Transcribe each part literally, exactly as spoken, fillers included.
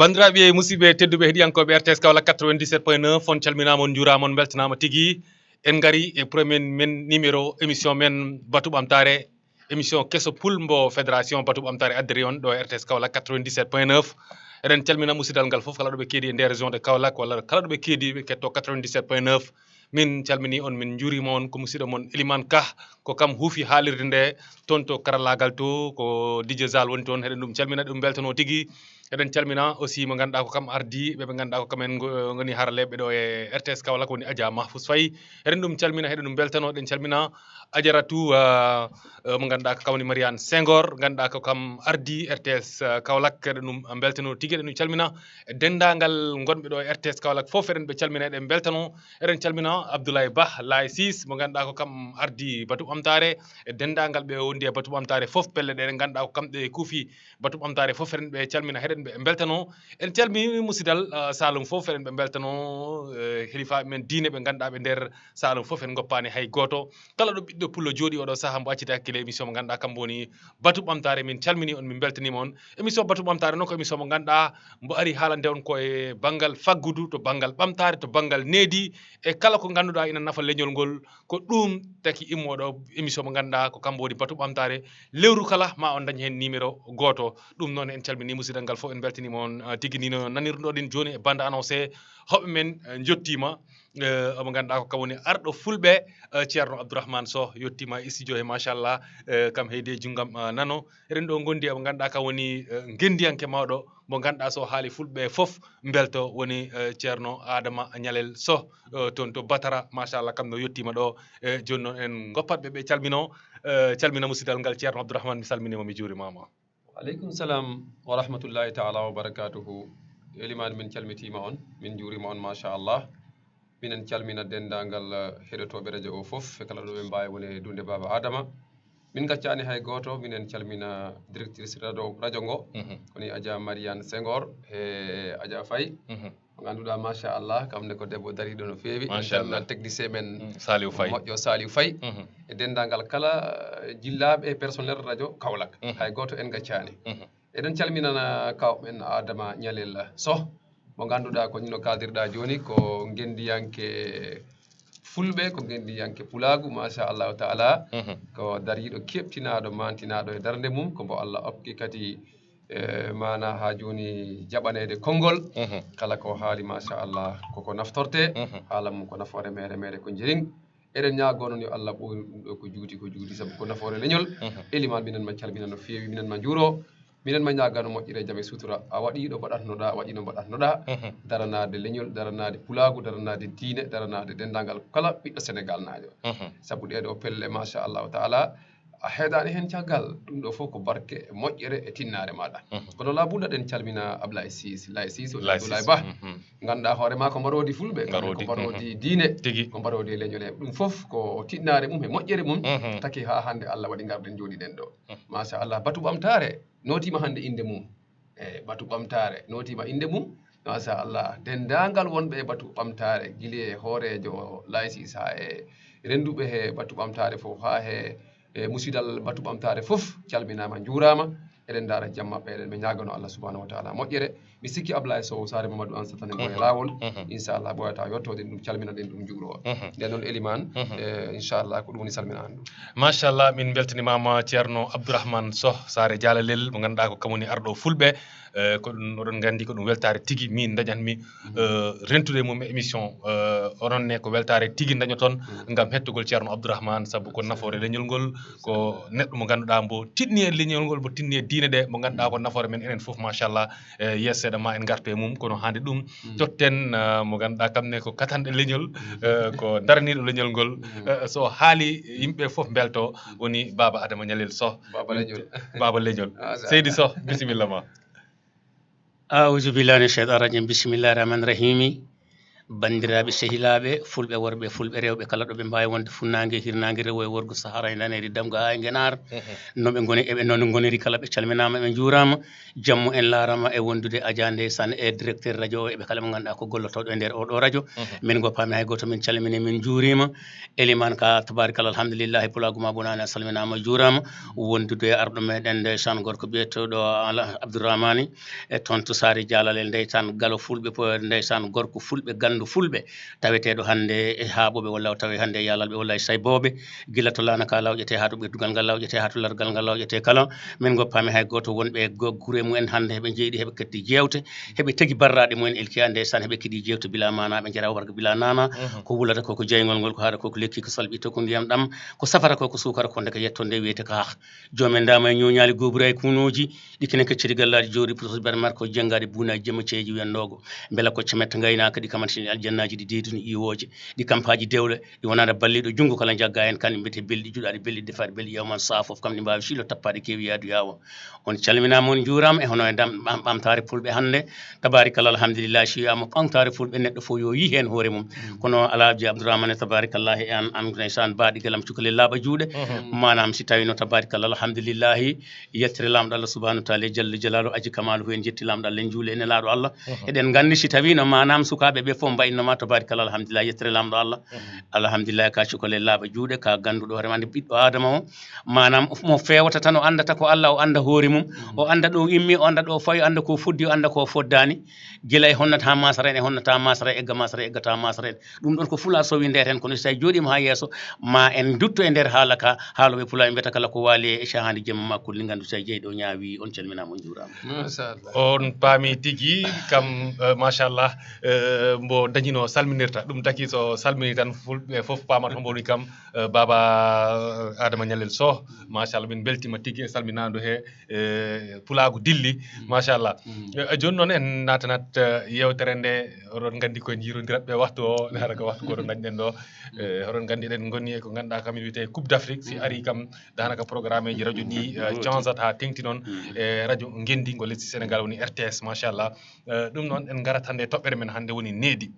Banndiraaɓe, musidɓe tedduɓe, heɗiyankooɓe R T S Kaolack quatre-vingt-dix-sept point neuf, on calminaama, on njuuraama, on mbeltanaama tigi. En ngari e premier men numéro émission men Batu Ɓamtaare, émission keso pul mbo Fédération Batu Ɓamtaare addiri on ɗo e R T S Kaolack quatre-vingt-dix-sept point neuf. Eɗen calmina musidal ngal fof, kala ɗo ɓe keedi e nder région de Kaolack walla kala ɗo ɓe keedi ɓe ketto quatre-vingt-dix-sept point neuf. Min calmini on, min njuurima on. Ko musiɗɗo mon Elimane Ka, ko kam huufi haalirde nde toon to karallaagal to, ko D J Zal woni toon. Eɗen ɗum calmina, ɗum mbeltano tigi. Eɗen calmina aussi mo ngannduɗaa ko kam ardi ɓe, ɓe ngannduɗaa ko kam en ngo-, ngoni haraleeɓe ɗo e R T S Kaolack, woni Adja Mahfous Faye. Eɗen ɗum calmina, eɗen ɗum mbeltano. Eɗen calmina Ajaratu, ah, eh, mo ngannduɗaa ko kam woni Mariane Senghor, ngannduɗaa ko kam ardi R T S, eh, Kaolack. Eɗen ɗum mbeltano tigi, eɗen ɗum calmina e denndaangal ngonɓe ɗo e R T S Kaolack fof, eɗen ɓe calmina, eɗen mbeltano. Eɗen calmina Abdoulaye Bah, Laye Ciss, mo ngannduɗaa ko kam ardi Batu Ɓamtaare, e denndaangal ɓe wondi e Batu Ɓamtaare fof, pelle ɗe ngannduɗaa ko kamɓe kuufi Batu Ɓamtaare fof, eɗen ɓe calmina, eɗen ɓe mbeltano. En calmini musidal, ah, Saloum fof, eɗen ɓe mbeltano, eh, hilifaaɓe men diine ɓe ngannduɗaa ɓe nder Saloum fof, en ngoppaani hay gooto. Kala ɗo ɓiɗɗo pullo jooɗi oɗo sahaa, mbo accita hakkille, émission mo ngannduɗaa kam woni Batu Ɓamtaare. Min calmini on, min mbeltaniima on. Émission Batu Ɓamtaare noon ko émission mo ngannduɗaa mbo ari haalande on ko e banngal faggudu, to banngal ɓamtaare, to banngal needi, e kala ko ngannduɗaa ina nafa leñol ngol. Ko ɗum taki immooɗo émission mo ngannduɗaa ko kambo woni Batu Ɓamtaare. Lewru kala ma on dañ heen numéro gooto. Ɗum noon en calmini musidal ngal fof, en mbeltaniima on, ah, tigi ni no nanirɗon ɗin jooni e bande annoncé. Hoɓɓe men, eh, njottiima, eh, omo ngannduɗaa ko kam woni arɗo fulɓe, eh, Ceerno Abdourahmane Soh yottiima e studio he, machallah, eh, kam heydi e junngam, ah, nano. Eɗen ɗo ngondi e mo ngannduɗaa kam woni, eh, ngenndiyanke mawɗo, mo ngannduɗaa so haali fulɓe fof mbelto, woni, eh, Ceerno Adama Ñalel Soh, eh, toon to Batara, machallah, kam no yottiima ɗo. Eh, jooni noon en ngoppat ɓe, ɓe calmino, eh, calmina musidal ngal. Ceerno Abdourahmane, mi salminiima, mi juurimaama. Wa aleykum salam wa rahmatullahi taala wa barakatuhu. Elimane, min calmitiima on, min njuuriima on, machallah. Minen calmina denndaangal, eh, heɗotooɓe radio o fof, e kala ɗo ɓe mbaawi woni e duunde Baaba Adama. Min ngaccaani hay gooto, minen calmina directrice radio, radio ngo, Mhm. koni Adja Mariane Senghor e Adja Faye. Mhm. Mo ngannduɗaa, machallah, kam ne ko debbo dariiɗo no feewi. En Machallah. calmina technicien men Mm, Saliou Faye. moƴƴo Saliou Faye. Mhm. E denndaangal kala, eh, jillaaɓe e personnel radio Kaolack. Mhm. Hay gooto en ngaccaani. Mhm. Eɗen calminana kawmen Adama Ñalel Soh, mo ngannduɗaa ko nino kaaldirɗaa jooni, ko ngenndiyanke fulɓe, ko ngenndiyanke pulaagu, machallahu taala. Mhm. Ko dariiɗo, keɓtinaaɗo, maantinaaɗo e darnde mum, ko mbo Allah okki kadi, eh, maana haa jooni jaɓaneede konngol. Mhm. Kala ko haali, machallah, koko naftorte. Mhm. Haala mum ko nafoore meere meere ko njeriñ. Eɗen ñaagoo noon yo Allah ɓooynu ɗum ɗo ko juuti, ko juuti, sabu ko nafoore leñol. Mhm. Elimane, minen ma calmina no feewi, minen ma njuuro, minen ma ñaagano moƴƴere, jam e sutura. A waɗii ɗo mbaɗatnoɗaa, a waɗii no mbaɗatnoɗaa. Mhm. Daranaade leñol, daranaade pulaagu, daranaade diine, daranaade denndaangal kala ɓiɗɗo Senegal naajo. Mhm. Sabu ɗee ɗo pelle, machallahu taala, a heedaani heen caggal. Ɗum ɗo fof ko barke, moƴƴere e tinnaare maaɗa. Mhm. Kono labudda ɗen calmina Ablaye Ciss, Laye Ciss, woni Laye Abdoulaye Ciss, Bah. Mhm. Ngannduɗaa hoore maa ko mbaroodi fulɓe, kamɓe ko Mbaroodi, mbaroodi mhm. diine, Tigi. ko mbaroodi leñol e ɗum fof, ko tinnaare mum e moƴƴere mum, Mhm. taki haa hannde Allah waɗi ngarɗen njooɗiɗen ɗo. Mhm. Machallah, Batu Ɓamtaare nootiima hannde innde mum. E Batu Ɓamtaare nootiima innde mum. Machallah, denndaangal wonɓe e Batu Ɓamtaare, gila e hooreejo Laye Ciss haa e rennduɓe he Batu Ɓamtaare fof, haa he e musidal Batu Ɓamtaare fof, calminaama, njuuraama. Eɗen ndaara jam maɓɓe, eɗen ɓe ñaagano Allah subhanahu wa taala moƴƴere. Mi sikki Ablaye Sow, Saare Mamadou Ansata ne mbo e Mhm. laawol. Mhm. Inchallah, ɓooyata yottoɗen ɗum, calminoɗen ɗum, njuuro. Mhm. Nden noon, Elimane, Mhm. eh, inchallah, ko ɗum woni salminaandu. Machallah, min mbeltanimaama Ceerno Abdourahmane Soh, Saare Jaalalel, mo ngannduɗaa ko kam woni arɗo fulɓe. Eh, ko ɗum, oɗon nganndi ko ɗum weltaare tigi min dañatmi, Mhm. eh, rentude mum e émission. Eh, onon ne ko weltaare tigi dañoton Mhm. ngam hettugol Ceerno Abdourahmane, sabu ko nafoore leñol ngol, ko neɗɗo mo ngannduɗaa mbo tinni e leñol ngol, mbo tinni e diine ɗe, mo ngannduɗaa ko nafoore men enen fof, machallah. Eh, yeeso seeɗa ma en ngartu e mum, kono hannde ɗum Mm. totten, eh, mo ngannduɗaa kam ne ko katanɗe leñol, Mm. eh, ko daraniiɗo leñol ngol. Mm. Eh, so haali yimɓe fof mbelto, Mm. woni Baaba Adama Ñalel Soh. Baaba leñol. Baaba leñol. Ah, sa- Seydi Soh, bisimilla ma. Auzu billahi mina shaytani rajim. Bismillahi rahmani rahimi. Banndiraaɓe, sehilaaɓe, fulɓe worɓe, fulɓe rewɓe, kala ɗo ɓe mbaawi wonde, funnaange, hirnaange, rewo e worgo, sahara e ndaneyri, damga haa e ngenaar, no ɓe ngoni, eɓe noon ngoniri kala, ɓe calminaama, ɓe njuuraama. Jammu en laarama e wondude Adja ndeysaan e directeur radio o, eɓe kala mo ngannduɗaa ko gollotooɗo e nder oɗo radio. Min ngoppaami hay gooto, min calmini, min njuuriima. Eliman ka, tabaarikalla, alhamdulillahi, pulaagu ma bonaani, a salminaama, a juuraama. Wondude e arɗo meɗen ndeysaan gorko biyeteeɗo Ala Abdourahmani, e toon to Saare Jaalal, ndeysaan galo fulɓe, po-, ndeysaan gorko fulɓe, ganndu fulɓe, taweteeɗo hannde e haaɓooɓe, walla o tawe hannde e yaalalɓe, walla e saybooɓe, gila to laana ka lawƴetee haa to ɓirdugal ngal lawƴetee, haa to largal ngal lawƴetee kala. Min ngoppaami hay gooto, wonɓe e go-, gure mumen hannde heɓe njeyɗi, heɓe ketti jeewte, heɓe tegi barraaɗe mumen, ilki a ndeysaan, heɓe keɗi jeewte bila maana, ɓe njara warga bila naana. Ko wulata ko, ko jeyngol ngol, ko haɗa ko, ko lekki, ko salɓi to, ko ndiyam ɗam, ko safata ko, ko suukara ko, ndeke yetto nde wiyete ka hah. Joomen ndaama e ñooñaali, goobiraayi kuunooji, ɗi kene kecciri gallaaji, jooɗi putoto bar marko, jenngaade buunaaji, jemma ceeji wiyannoogo. Mbela kocce metta ngaynaaka, ɗi kamantini aljannaaji, ɗi deyduni iwooje, ɗi kampaaji dewle, ɗi wonaade balliiɗo junngo kala njagga heen, kan mbiyete belɗi, juɗaaɗi belɗi, defaaɗi belɗi, yawman saa fof, kam ɗi mbaawi siilo tappaaɗe keewi yaadu yaawo. On calminaama, on njuuraama, e hono e ndam ɓam-, ɓamtaare fulɓe hannde. Tabaarikalla, alhamdulillah, si wiyaama ɓamtaare fulɓe, neɗɗo fof yo yii heen hoore mum. Kono Alaaji Abdourahmane, tabaarikalla, e an, an ndeysaan, baaɗi galam cukalel laaɓa juuɗe. Maanaam, si tawiino, tabaarikalla, alhamdulillahi, yettere Laamɗo Allah subhanahu wa taala, jalla jalaalu, aji kamaalu, en njetti Laamɗo Allah, en njuuli e Nelaaɗo Allah. Eɗen nganndi, si tawiino, maanaam, sukaaɓe ɓe fof mbayinno ma, tabaarikalla, alhamdulillah, yettere Laamɗo Allah. Alhamdulillah, ka cukalel laaɓa juuɗe, ka gannduɗo hoore ma, nde ɓiɗɗo Aadama o, maanaam, mo feewata tan, o anndata ko Allah, o annda hoore mum, o annda ɗo immi, o annda ɗo fawi, o annda ko foddi, o annda ko foddaani, gila e honnata haa masara en, e honnata masara, egga masara, eggata masara en. Ɗum ɗon ko fulaa sowi nder heen, kono si tawi jooɗiima haa yeeso, ma en ndutto e nder haala ka, haalooɓe pulaar mbiyata kala ko waali e cahaandi jemma ma kulli, nganndu tawi jeyɗo ñaawi. On calminaama, on njuuraama. Machallah. On paami tigi kam, eh, machallah, eh, mbo dañino salminirta. Ɗum taki so salmini tan fulɓe fof paamata hombo woni kam, eh, Baba, eh, Adama Ñalel Soh. Machallah, min mbeltima tigi e salminaandu he, eh, pulaagu dilli. Machallah. Eh, jooni noon en naatanat, eh, yeewtere nde, oɗon nganndi ko en yirondirat ɓe waxtu o, ne hara ko waxtu goto dañɗen ɗo. Eh, oɗon nganndi eɗen ngoni e ko ngannduɗaa kam wiyetee Coupe d'Afrique. Si ari kam, daanaka programmeeji radio ɗi, eh, changeat haa teŋti noon e radio ngenndi ngo lesdi Sénégal woni R T S, machallah. Eh, ɗum noon en ngarat hannde e toɓɓere men hannde woni needi.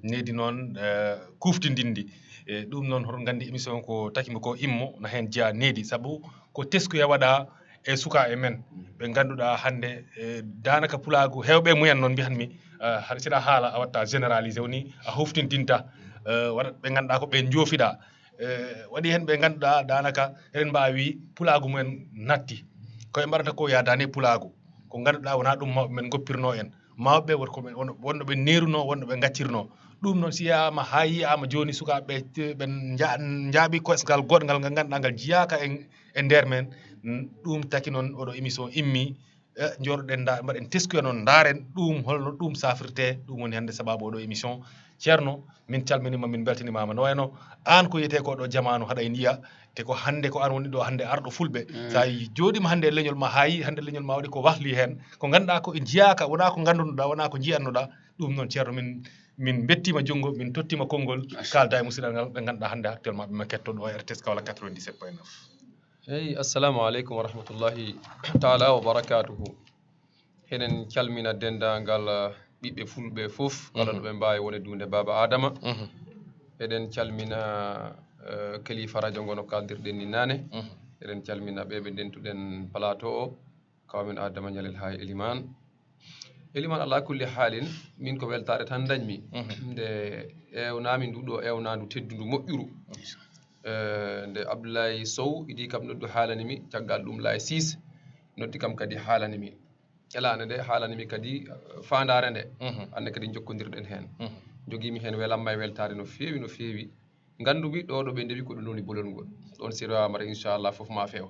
Needi noon, eh, kuftidinndi. E ɗum noon, hoɗon nganndi émission ko taki mbo ko immo, na heen jeyaa needi, sabu ko teskuya waɗaa e sukaaɓe men, ɓe ngannduɗaa hannde, eh, daanaka pulaagu heewɓe mumen noon mbiyanmi, eh, haɗa, si aɗa haala a watta généralisé, woni a huftindinta, eh, waɗa ɓe ngannduɗaa ko ɓe njoofiɗaa. Eh, waɗi heen ɓe ngannduɗaa daanaka eɗen mbaawi pulaagu mumen natti. Ko ɓe mbaɗata ko yaadaani e pulaagu. Ko ngannduɗaa wonaa ɗum mawɓe men ngoppirnoo en. Mawɓe ɓe won ko ɓe, won, wonno ɓe neerunoo, wonno ɓe ngaccirnoo. Ɗum noon si yiyaama haa yiyaama jooni sukaaɓe ɓe, ɓe nja-, njaaɓi koosgal goɗngal ngal ngannduɗaa ngal jiyaaka e, e nder men. N-, ɗum taki noon oɗo émission immi. E, njooɗoɗen, nda-, mbaɗen teskuya noon, ndaaren ɗum, holno ɗum safrirte. Ɗum woni hannde sababu oɗo émission. Ceerno, min calminiima, min mbeltaniima. No wayno aan ko yiyetee ko ɗo jamaanu haɗa en yiya, te ko hannde ko aan woni ɗo hannde arɗo fulɓe. Sa jooɗiima hannde e leñol ma, haa yi hannde leñol ma waɗi ko wahli heen, ko ngannduɗaa ko en jiyaaka, wonaa ko nganndunoɗaa, wonaa ko njiyannoɗaa. Ɗum noon, ceerno, min, min mbettiima junngo, min tottiima konngol, kaalda e musiɗal ngal ɓe ngannduɗaa hannde actuellement ɓe ma ketto ɗo e R T S Kaolack quatre-vingt-dix-sept point neuf. Eyi, assalamu aleykum wa rahmatullahi taala wa barakatuhu. Eɗen calmina denndaangal, eh, ɓiɓɓe fulɓe fof, kala ɗo ɓe mbaawi wone duunde Baaba Adama. Eɗen calmina, eh, kalifa radio ngo no kaaldirɗen ni naane. Eɗen calmina ɓe ɓe ndentuɗen plateau o, kaw men Adama Ñalel haa e Eliman. Eliman, ala kulli haalin, min ko weltaare tan dañmi. Nde eewnaami ndu ɗo eewnaandu teddundu moƴƴuru. Eh, nde Abdoulaye Sow idi kam noddu haalani mi, caggal ɗum Laye Sis noddi kam kadi haalani mi. Elaande nde haalani mi kadi, eh, faandaare nde. Hannde kadi njokkondirɗen heen. Njogiimi heen welamma e weltaare no feewi, no feewi. Nganndu-mi ɗo, ɗo ɓe ndewi ko ɗum woni bolol ngol. Ɗoon si rewama rek, inchallah, fof ma feew.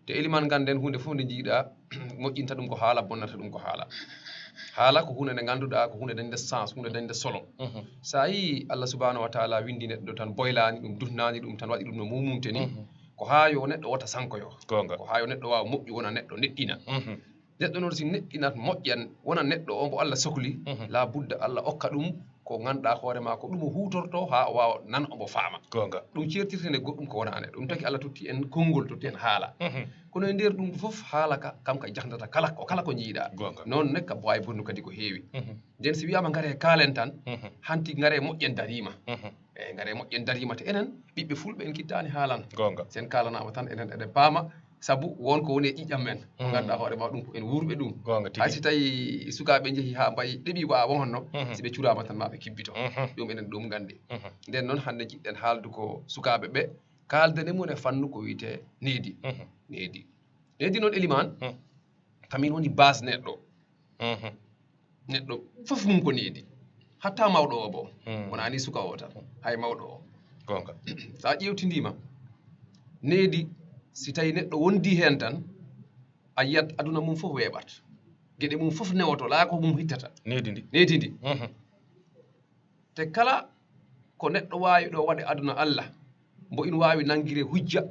Te Eliman, ngannden huunde fof nde njiiɗa, moƴƴinta ɗum ko haala, bonnata ɗum ko haala. Haala ko huunde nde ngannduɗaa, ko huunde dañde sens, huunde dañde solo. Sa yii Allah subhanahu wa taala winndi neɗɗo tan, boylaani ɗum, duhnaani ɗum tan, waɗi ɗum no mumumte ni. Ko haa yo neɗɗo wota sankoyo. Goonga. Ko haa yo neɗɗo waaw moƴƴu, wona neɗɗo neɗɗina. Neɗɗo noon si neɗɗinat, moƴƴan, wona neɗɗo o mbo Allah sokli, la budda Allah okka ɗum ko ngannduɗaa hoore maa ko ɗum o huutorto haa o waawa nan omo faama. Goonga. Ɗum ceertirtene goɗɗum ko wonaa nde. Ɗum taki Allah totti en konngol, totti en haala. Mhm. Kono e nder ɗum fof haala ka, kam ka jahdata kala ko, kala ko njiiɗaa. Goonga. Noon ne ka waawi bonnu kadi ko heewi. Mhm. Nden si wiyaama ngaree kaalen tan, mhm, hanti ngaree moƴƴen dariima. Mhm. Eeyi, ngaree moƴƴen dariima te enen, ɓiɓɓe fulɓe en kittaani haalan. Goonga. Sen kaalanaama tan enen eɗen paama, sabu won ko woni e ƴiƴam men. Ko mm, ngannduɗaa hoore maa ɗum ko en wuurɓe ɗum. Goonga tigi. Hay si tawi sukaaɓe njehi haa mbayi ɗeɓi waawa honno, mhm, si ɓe curaama tan maa ɓe kibbito. Mhm. Ɗum enen ɗum nganndi. Mhm. Nden noon hannde njiɗɗen haaldu ko sukaaɓe ɓe, kaalden e mum e fannu ko wiyetee needi. Mhm. Needi. Needi noon, Elimaan, mhm, kamin woni base neɗɗo. Mhm. Neɗɗo fof mum ko needi. Hatta mawɗo o bo. Hmm. Wonaa ni suka o tan. Hay mawɗo o. Goonga. So a ƴeewtindiima, needi, si tawi neɗɗo wondi heen tan, a yiyat aduna mum fof weeɓat. Geɗe mum fof newoto, laa ko mum hittata. Needi ndi. Needi ndi. Mhm. Te kala ko neɗɗo waawi ɗo waɗe aduna Allah, mbo ina waawi nanngire hujja,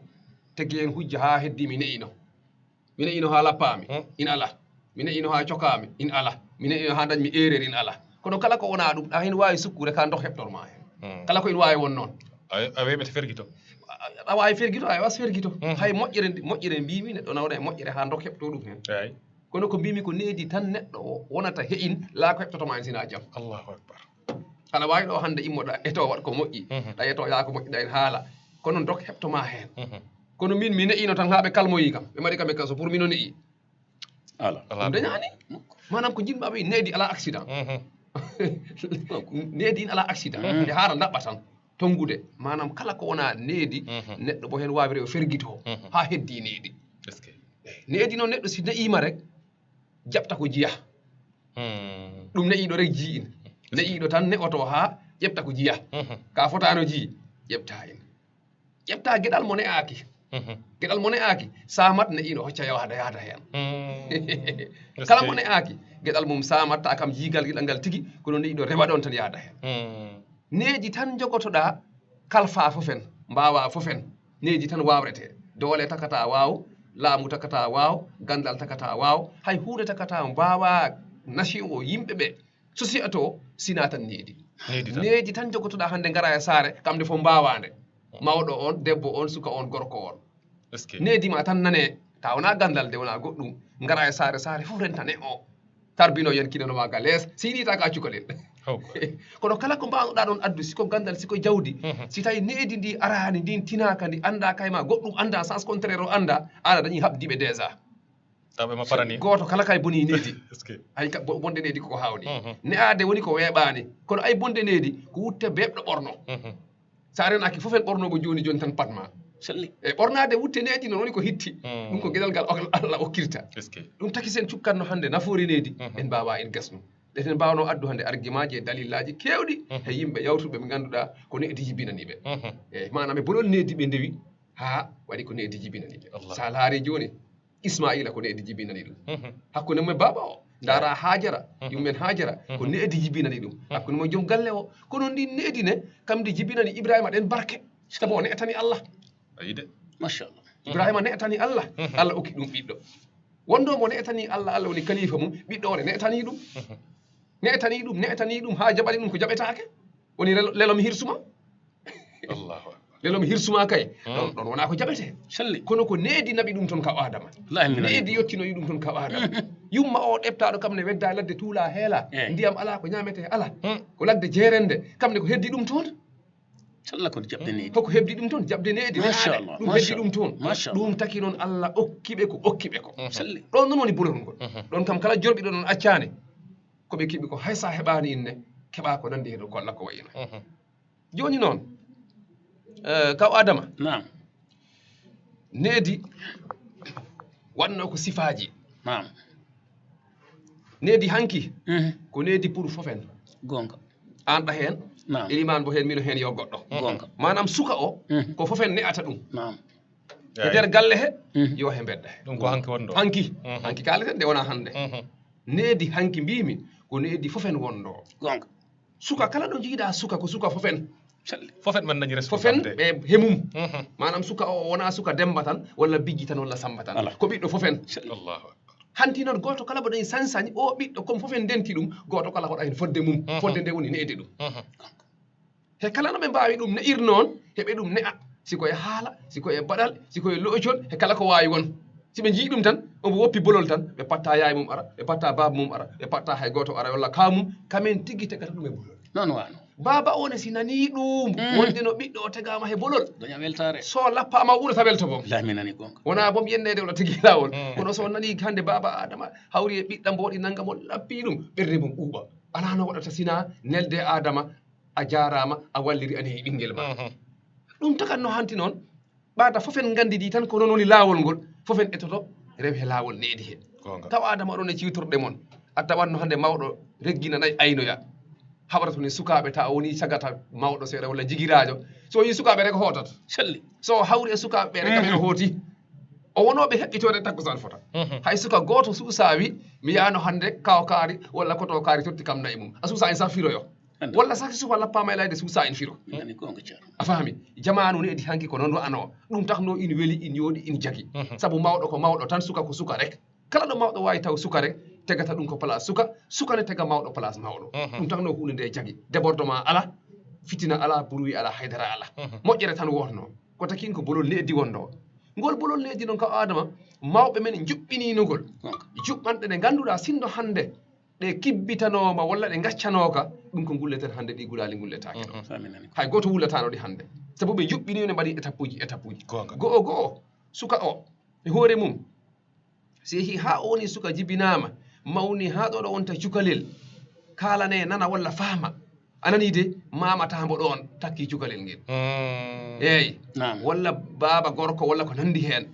tege heen hujja haa heddii mi ne'ino. Mi ne'ino haa lappaami, hmm, ina alaa. Mi ne'ino haa cokaami, ina alaa. Mi ne'ino haa ndañmi erreur, ina alaa. Kono kala ko wonaa ɗum, a hino waawi sukkude ka ndok heɓtor maa heen. Hmm. Kala ko ina waawi won noon. A, a weeɓete fergito. A, a waawi fergito, a waawi fergito. Hmm. Hay moƴƴere, moƴƴere mbiimi, neɗɗo nawna e moƴƴere haa ndok heɓtoo ɗum heen. Eey. Kono ko mbiimi ko needi tan neɗɗo o wonata he in, laa ko heɓtoto maa heen sinaa jam. Allahu akbar. Aɗa waawi ɗo hannde immoɗa, eto waɗ ko moƴƴi. Mhm. Ɗa eto yaa ko moƴƴi, ɗa en haala. Kono ndok heɓto maa heen. Mhm. Kono min, mi ne'ino tan haa ɓe kalmoyi kam. Ɓe mbaɗi kam e kaso pour mino ne'i. Ala. Ala. Ɗum dañaani. Maanaam ko njiɗmi aɓe needi alaa accident. Mhm. Needi in alaa accident. Mhm. Nde haara ndaɓɓa tan. Tonngude. Maanaam kala ko wonaa needi, mhm, neɗɗo mo heen waawi rew fergito. Mhm. Haa heddii needi. Est-ce que? Needi noon neɗɗo si ne'iima rek, jaɓta ko jiya. Hmm. Ɗum ne'iiɗo rek jiyi in. Ne'iiɗo tan ne'oto haa ƴeɓta ko jiya. Mhm. Ka fotaano jiyi, ƴeɓta in. Ƴeɓta geɗal mo ne'aaki. Mhm. Geɗal mo ne'aaki, saamat ne'iiɗo hocca yaada, yaada heen. Hmm. Kala mo ne'aaki, geɗal mum saamatta kam jiigal geɗal ngal tigi, kono ne'iiɗo rewa ɗon tan yaada heen. Hmm. Needi tan njogotoɗaa, kalfaa fof en, mbaawaa fof en. Needi tan waawretee. Doole takataa waaw, laamu takataa waaw, ganndal takataa waaw, hay huunde takataa mbaawaa nation o, yimɓe ɓe, société o, sinaa tan needi. Needi tan. Needi tan njogotoɗaa hannde ngaraa e saare, kam nde fof mbaawaa nde. Mawɗo on, debbo on, suka on, gorko on. Est-ce que? Needi ma tan nanee, ta wonaa ganndal de, wonaa goɗɗum. Ngaraa e saare, saare fof rentane o. Tarbino yen kinano ma ga lees, si yiɗi ta ka cukalel. Kono kala ko mbaawɗa ɗon addu, si ko ganndal, si ko jawdi, mhm, si tawi needi ndi araani, ndin tinaaka, ndi anndaa kay ma, goɗɗum anndaa, sens contraire o anndaa, aɗa dañi haɓdiiɓe déjà. Taw ɓe ma parani. Gooto kala kay boni needi. Est-ce que? Ay ka, bo-, bonde needi ko hawni. Mhm. Ne'aade woni ko weeɓaani. Kono ay bonde needi, ko wutte beeɓɗo ɓorno. Mhm. So a renaaki fof en ɓornooɓe jooni jooni tan pat ma. Selli. E ɓornaade wutte needi noon woni ko hitti. Hmm. Ɗum ko geɗal ngal ok-, Allah okkirta. Est-ce que? Ɗum taki sen cukkanno hannde nafoore needi, mhm, en mbaawaa en gasnu. Ɗe ten mbaawnoo addu hannde argumentji e dalillaaji keewɗi, mhm, e yimɓe yawtuɓe ɓe ngannduɗaa ko needi jibinani ɓe. Mhm. E maanaam e bolol needi ɓe ndewi, haa waɗi ko needi jibinani ɓe. Allah. So a laari jooni, Ismaila ko needi jibinani ɗum. Mhm. Hakkunde mum e baaba o. Ndaara Hajara, mhm, yummen Hajara, ko, mhm, needi jibinani ɗum. Mhm. Hakkunde mum e joom galle o. Kono ndin needi ne, kam ndi jibinani Ibrahima ɗen barke. Sabu o ne'atani Allah. Ayi de. Machallah. Ibrahima ne'atani Allah. Mhm. Allah okki ɗum ɓiɗɗo. Wonde mo ne'atani Allah, Allah woni kalifa mum, ɓiɗɗo o ne ne'atani ɗum. Mhm. Ne'atani ɗum, ne'atani ɗum, haa jaɓani ɗum ko jaɓetaake. Woni lelo, lelo mi hirsuma. Allahu akbar. Lelo mi hirsuma kay. Hmm. Ɗon, ɗon wonaa ko jaɓetee. Selli. Kono ko needi naɓi ɗum toon kaw Adama. Wallahi mi nani. Needi yottinoyi ɗum toon kaw Adama. Hmm. Yumma o ɗeɓtaaɗo kam ne wedda e ladde tuula heela. Eh. Ndiyam alaa, ko ñaametee alaa. Hmm. Ko ladde jeerende. Kam ne ko heddi ɗum toon. Sella ko jaɓde needi. Koko heddi ɗum toon, jaɓde needi. Machallah, ɗum heddi ɗum toon. Machallah. Ɗum taki noon Allah okki ɓe ko okki ɓe ko. Mhm. Selli. Ɗon noon woni bolol ngol. Mhm. Ɗon kam kala jorɓiɗo noon accaani. Ko ɓe keɓi ko hay so a heɓaani inne, keɓaa ko nanndi heen ko Allah ko wayino. Mhm. Jooni noon, eh, kaw Adama. Naam. Needi waɗno ko sifaaji. Naam. Needi hanki, mhm, ko needi pour fof en. Goonga. Aan ɗa heen, naam, elimaan mbo heen, mino heen, yo goɗɗo. Goonga. Maanaam suka o, mhm, ko fof en ne'ata ɗum. Naam. E nder galle he, mhm, yo he mbedda he. Ɗum ko hanki wonɗo. Hanki. Mhm. Hanki kaaleten nde wonaa hannde. Mhm. Needi hanki mbiimi, ko needi fof en wonɗo. Goonga. Suka kala ɗo njiiɗaa suka, ko suka fof en. Fof en men dañi responsabilité. Fof en ɓe he mum. Mhm. Maanaam suka o wonaa suka Demmba tan, walla Bijji tan, walla Sammba tan. Alaa. Ko ɓiɗɗo fof en. Allahu akbar. Hanti noon gooto kala mboɗo en sansani o ɓiɗɗo, comme fof en ndenti ɗum, gooto kala hoɗa heen fodde mum. Fodde nde woni ne'de ɗum. He kala no ɓe mbaawi ɗum ne'ir noon, heɓe ɗum ne'a. Si ko e haala, si ko e baɗal, si ko e lo'ocol, he kala ko waawi won. Si ɓe njii ɗum tan, omo woppi bolol tan, ɓe patta yaay mum ara, ɓe patta baaba mum ara, ɓe patta hay gooto ara, walla kaaw mum, kamen tigi tegata ɗum e bolol. Noon waano. Baaba o ne si nanii ɗum, wonde no ɓiɗɗo o tegaama he bolol. Daña weltaare. So lappaama o ɓurata welto boom. Billahi mi nanii goonga. Wonaa boom yenneede walla tigi laawol. Kono so nanii hannde baaba Adama hawri e ɓiɗɗa mboɗi nannga mo lappii ɗum, ɓernde mum ɓuuɓa. Alaa no waɗata sinaa nelde Adama, a jaaraama, a walliri a nehi ɓinngel ma. Ɗum tagat no hanti noon, ɓaata fof en nganndidii tan ko noon woni laawol ngol, fof en etoto rew he laawol needi he. Goonga. Taw Adama oɗon e ciwtorɗe mon, a tawatno hannde mawɗo regginanay aynoya. Haɓata to ni sukaaɓe ta o woni cagata mawɗo seeɗa walla jigiraajo. So yii sukaaɓe rek hootata. Selli. So hawri e sukaaɓe ɓe rek amen o hooti. O wonooɓe heɓɓitoore takkusaan fota. Hay suka gooto suusaa wi, mi yaano hannde kaw kaari walla koto kaari totti kam nayi mum. A suusaa en sah firoyo. Walla sah si sufa lappaama e layde suusaa en firo. A faami? Jamaanu ne edi hanki ko noon wa'anoo. Ɗum takno in weli, in yooɗi, in jagi. Sabu mawɗo ko mawɗo tan, suka ko suka rek. Kala ɗo mawɗo waawi taw suka rek, tegata ɗum ko place suka, suka ne tega mawɗo place mawɗo. Ɗum takno huunde nde jagi. Débordement ala, fitina ala, bruit ala, haydara ala. Moƴƴere tan wotno. Ko takin ko bolol needi wonno. Ngol bolol needi noon ka Adama, mawɓe men njuɓɓiniino ngol. Juɓɓanɗe ɗe ngannduɗaa sinno hannde ɗe kibbitanooma walla ɗe ngaccanooka, ɗum ko ngulleten hannde, ɗi gulaali ngulletaake ɗo. Hay gooto wullataano ɗi hannde. Sabu ɓe njuɓɓiniino, ɓe mbaɗi étapeuji, étapeuji. Goonga. Go'o go'o, suka o, e hoore mum, si yehi haa o woni suka jibinaama, mawni haa ɗo ɗo wonta cukalel, kaalane nana walla faama. A nanii de, maama taambo ɗoon takki cukalel ngel. Eey. Naam. Walla baaba gorko walla ko nanndi heen.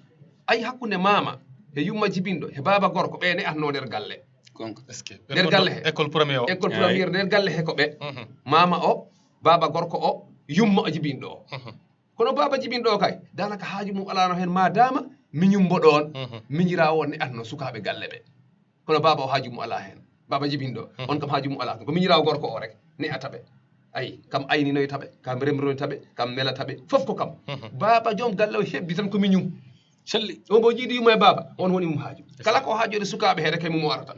Ay hakkunde maama he yumma jibinɗo he baaba gorko, ɓe ne atno nder galle. Goonga. Est-ce que nder galle he? École première o. École première nder galle he ko ɓe. Maama o, baaba gorko o, yumma o jibinɗo o. Kono baaba jibinɗo o kay, daanaka haaju mum alaano heen, ma daama miñum mbo ɗoon, miñiraawo o ne atno sukaaɓe galle ɓe. Kono baaba o haaju mum alaa heen. Baaba jibinɗo, on kam haaju mum alaa. Ko miñiraawo gorko o rek, ne ata ɓe. Ay, kam ayninoyta ɓe, kam remroyta ɓe, kam melata ɓe, fof ko kam. Baaba joom galle o heɓdi tan ko miñum. Selli. O mbo jiidi yumma e baaba, on woni mum haaju. Kala ko haaju e sukaaɓe he rek e mum o arata.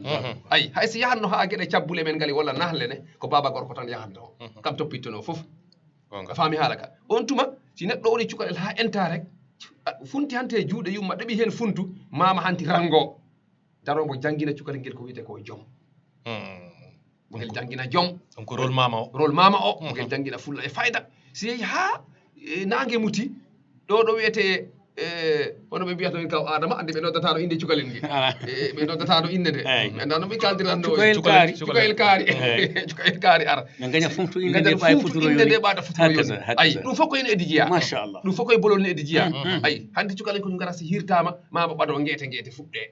Ay, hay si yahatno haa geɗe cabbule men ngali walla nahle ne, ko baaba gorko tan yahatno. Kam toppittono fof. Goonga. A faami haala ka? On tuma, si neɗɗo woni cukalel haa enta rek, a, funti hante e juuɗe yumma, ɗeɓi heen funtu, maama hanti rango. Daro mbo janngina cukalel ngel ko wiyetee ko jom. Ngel janngina jom. Ɗum ko rôle maama o. Rôle maama o, ngel janngina fulla e fayda. Si yehi haa, e, naange muti, ɗo, ɗo wiyetee, e, hono ɓe mbiyata en kaw Adama, ande ɓe noddataano innde cukalel ngel. Ala. E, ɓe noddataano innde nde. Eey. Ɓe anndaa no ɓe kaaldiranno. Cukalel kaari. Cukalel kaari. Eey. Cukalel kaari ara. Ɓe ngaña fuftu innde nde ɓaata futuro yoni. Ɓaata futuro yoni. Hakaza, hakaza. Ay, ɗum fof ko ene edi jeyaa. Machallah. Ɗum fof ko e bolol ne edi jeyaa. Ay, hannde cukalel ko ngara si hirtaama, maama ɓado ngeete ngeete fuɗɗee.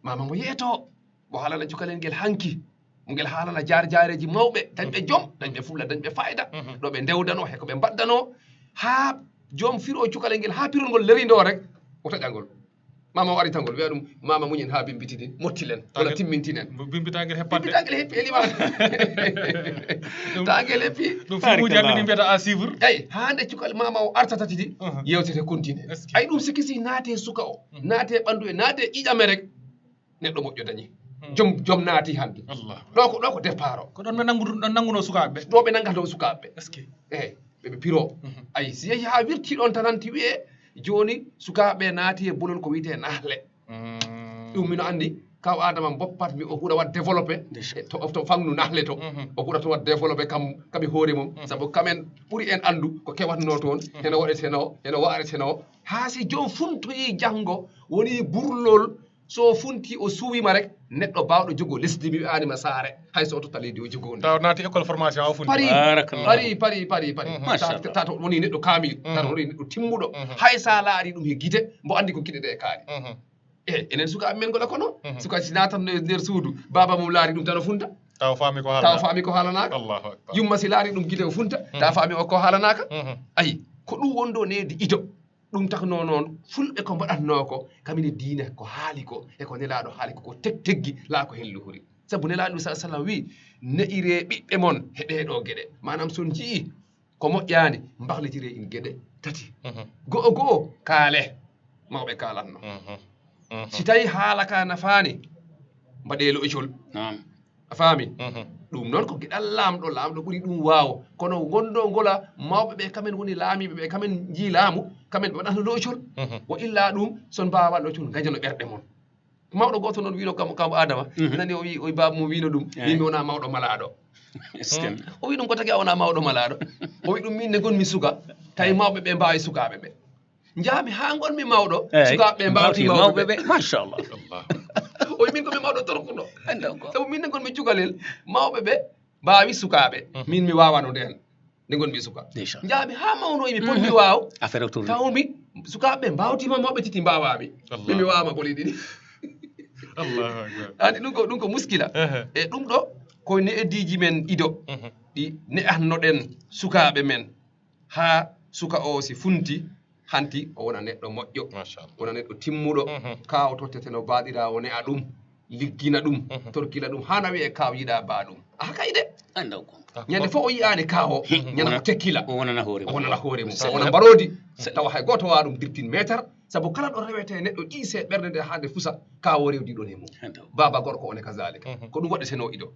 Maama mo yeeto. Mo haalana cukalel ngel hanki. Mo ngel haalana jaar jaareeji mawɓe, dañɓe jom, dañɓe fulla, dañɓe fayda. Ɗo ɓe ndewdanoo, he ko ɓe mbaɗdanoo. Haa joom firo cukalel ngel, haa pirol ngol lerindo rek, o taƴa ngol. Maama o arita ngol, wiya ɗum, "Maama muñen haa bimbitini, mottilen, walla timmintinen." Mbo bimbitagel heppatde. Bimbitagel heppi e limaade. Tagel heppi. Ɗum filmuuji hannde ɗi mbiyata à suivre. Eyi, haa nde cukal maama o arta tati di, yewtete continue. Est-ce que? Ay, ɗum sikki si naate suka o, naate ɓanndu e naate ƴiƴame rek, neɗɗo moƴƴo dañi. Jom, jom naati hannde. Allah. Ɗo ko, ɗo ko départ o. Ko ɗon ɓe nanngu-, ɗon nanngunoo sukaaɓe ɓe. Ɗo ɓe nanngata ɗo sukaaɓe ɓe. Est-ce que? Eyi, ɓe, ɓe piro. Ay, si yehi haa wirti ɗon tan, hanti wiyee, jooni sukaaɓe naati e bolol ko wiyetee nahle. Ɗum mino anndi, kaw Adama mboppat mi o ɓura waɗ développé to, to fannu nahle to. O ɓura to waɗ développé kam, kam e hoore mum. Sabu kamen ɓuri en anndu ko kewatnoo toon, heno waɗetenoo, heno waɗetenoo. Haa si joom funtoyii janngo, woni burlol, so o funti o suwiima rek, neɗɗo baawɗo jogoo lesdi, mi wi'aani ma saare, hay so o totta leydi o jogoo ndi. Tawa naati école formation o funti. Pari, pari, pari, pari, pari. Machallah. Ta, ta to woni neɗɗo kaamil, ta to woni neɗɗo timmuɗo. Hay sa laari ɗum he gite, mbo anndi ko gite ɗe kaari. E, enen sukaaɓe men ngoɗa kono. Suka si naatanno e nder suudu, baaba mum laari ɗum tan o funta. Tawa faami ko haalanaaka. Tawa faami ko haalanaaka. Allahu akbar. Yumma si laari ɗum gite o funta, tawa faami o ko haalanaaka. Ayi, ko ɗum wonɗo needi ido. Ɗum taknoo noon, fulɓe ko mbaɗatnoo ko, kam ene diine ko haali ko, e ko Nelaaɗo haali ko, ko teg-, teggi, laa ko heen luhuri. Sabu Nelaaɗo sa sallam wiyi, "Ne'iree ɓiɓɓe mon he ɗee ɗoo geɗe." Maanaam, so on njiyii ko moƴƴaani, mbaklitire in geɗe tati. Go'o go'o, kaale, mawɓe kaalatno. Si tawi haala ka nafaani, mbaɗee lo'icol. A faami? Ɗum noon ko geɗal laamɗo, laamɗo ɓuri ɗum waawo. Kono ngonɗo ngola, mawɓe ɓe kamen woni laamiiɓe ɓe, kamen njii laamu, kamen ɓe waɗatno lo'icol. Wo illa ɗum, son mbaawa lo'icol, ngajano ɓerɗe mon. Mawɗo gooto noon wiino kam, kam Adama, mi nani o wi, o wi baaba mum wiino ɗum, min mi wona mawɗo malaaɗo. O wi ɗum ko taki a wona mawɗo malaaɗo. O wi ɗum min ne ngonmi suka, tawi mawɓe ɓe mbaawi sukaaɓe ɓe. Njaami haa ngonmi mawɗo, sukaaɓe ɓe mbawti mawɓe ɓe. Machallah. O wi min ko mi mawɗo torkuɗo. Sabu min ne ngonmi cukalel, mawɓe ɓe mbaawi sukaaɓe. Min mi waawano ndeen. Nde ngonmi suka. Njaami haa mawnoymi, potmi waaw. Affaire o tourne. Tawmi sukaaɓe ɓe mbawtiima, mawɓe titi mbaawaami. Min mi waawama boli ɗiɗi. Allahu akbar. Andi ɗum ko, ɗum ko muskila. E ɗum ɗo, ko ne'ediiji men ɗiɗo. Ɗi ne'atnoɗen sukaaɓe men. Haa suka o si funti, hanti o wona neɗɗo moƴƴo, wona neɗɗo timmuɗo, kaaw totteteno baaɗiraawo ne'a ɗum, liggina ɗum, torkila ɗum, hana wi'e kaaw yiɗa ba ɗum. Aha kay de. Ñande fof o yi'aani kaawo, ñande ko tekkila. O wonana hoore mum. O wonana hoore mum. O wona mbaroodi. Tawa hay gooto waawa ɗum dirtin meetar, sabu kala ɗo rewete neɗɗo ƴiise ɓernde nde haa nde fusa, kaawo rewdi ɗon e mum. Baaba gorko one kazalika. Ko ɗum waɗetenoo ido.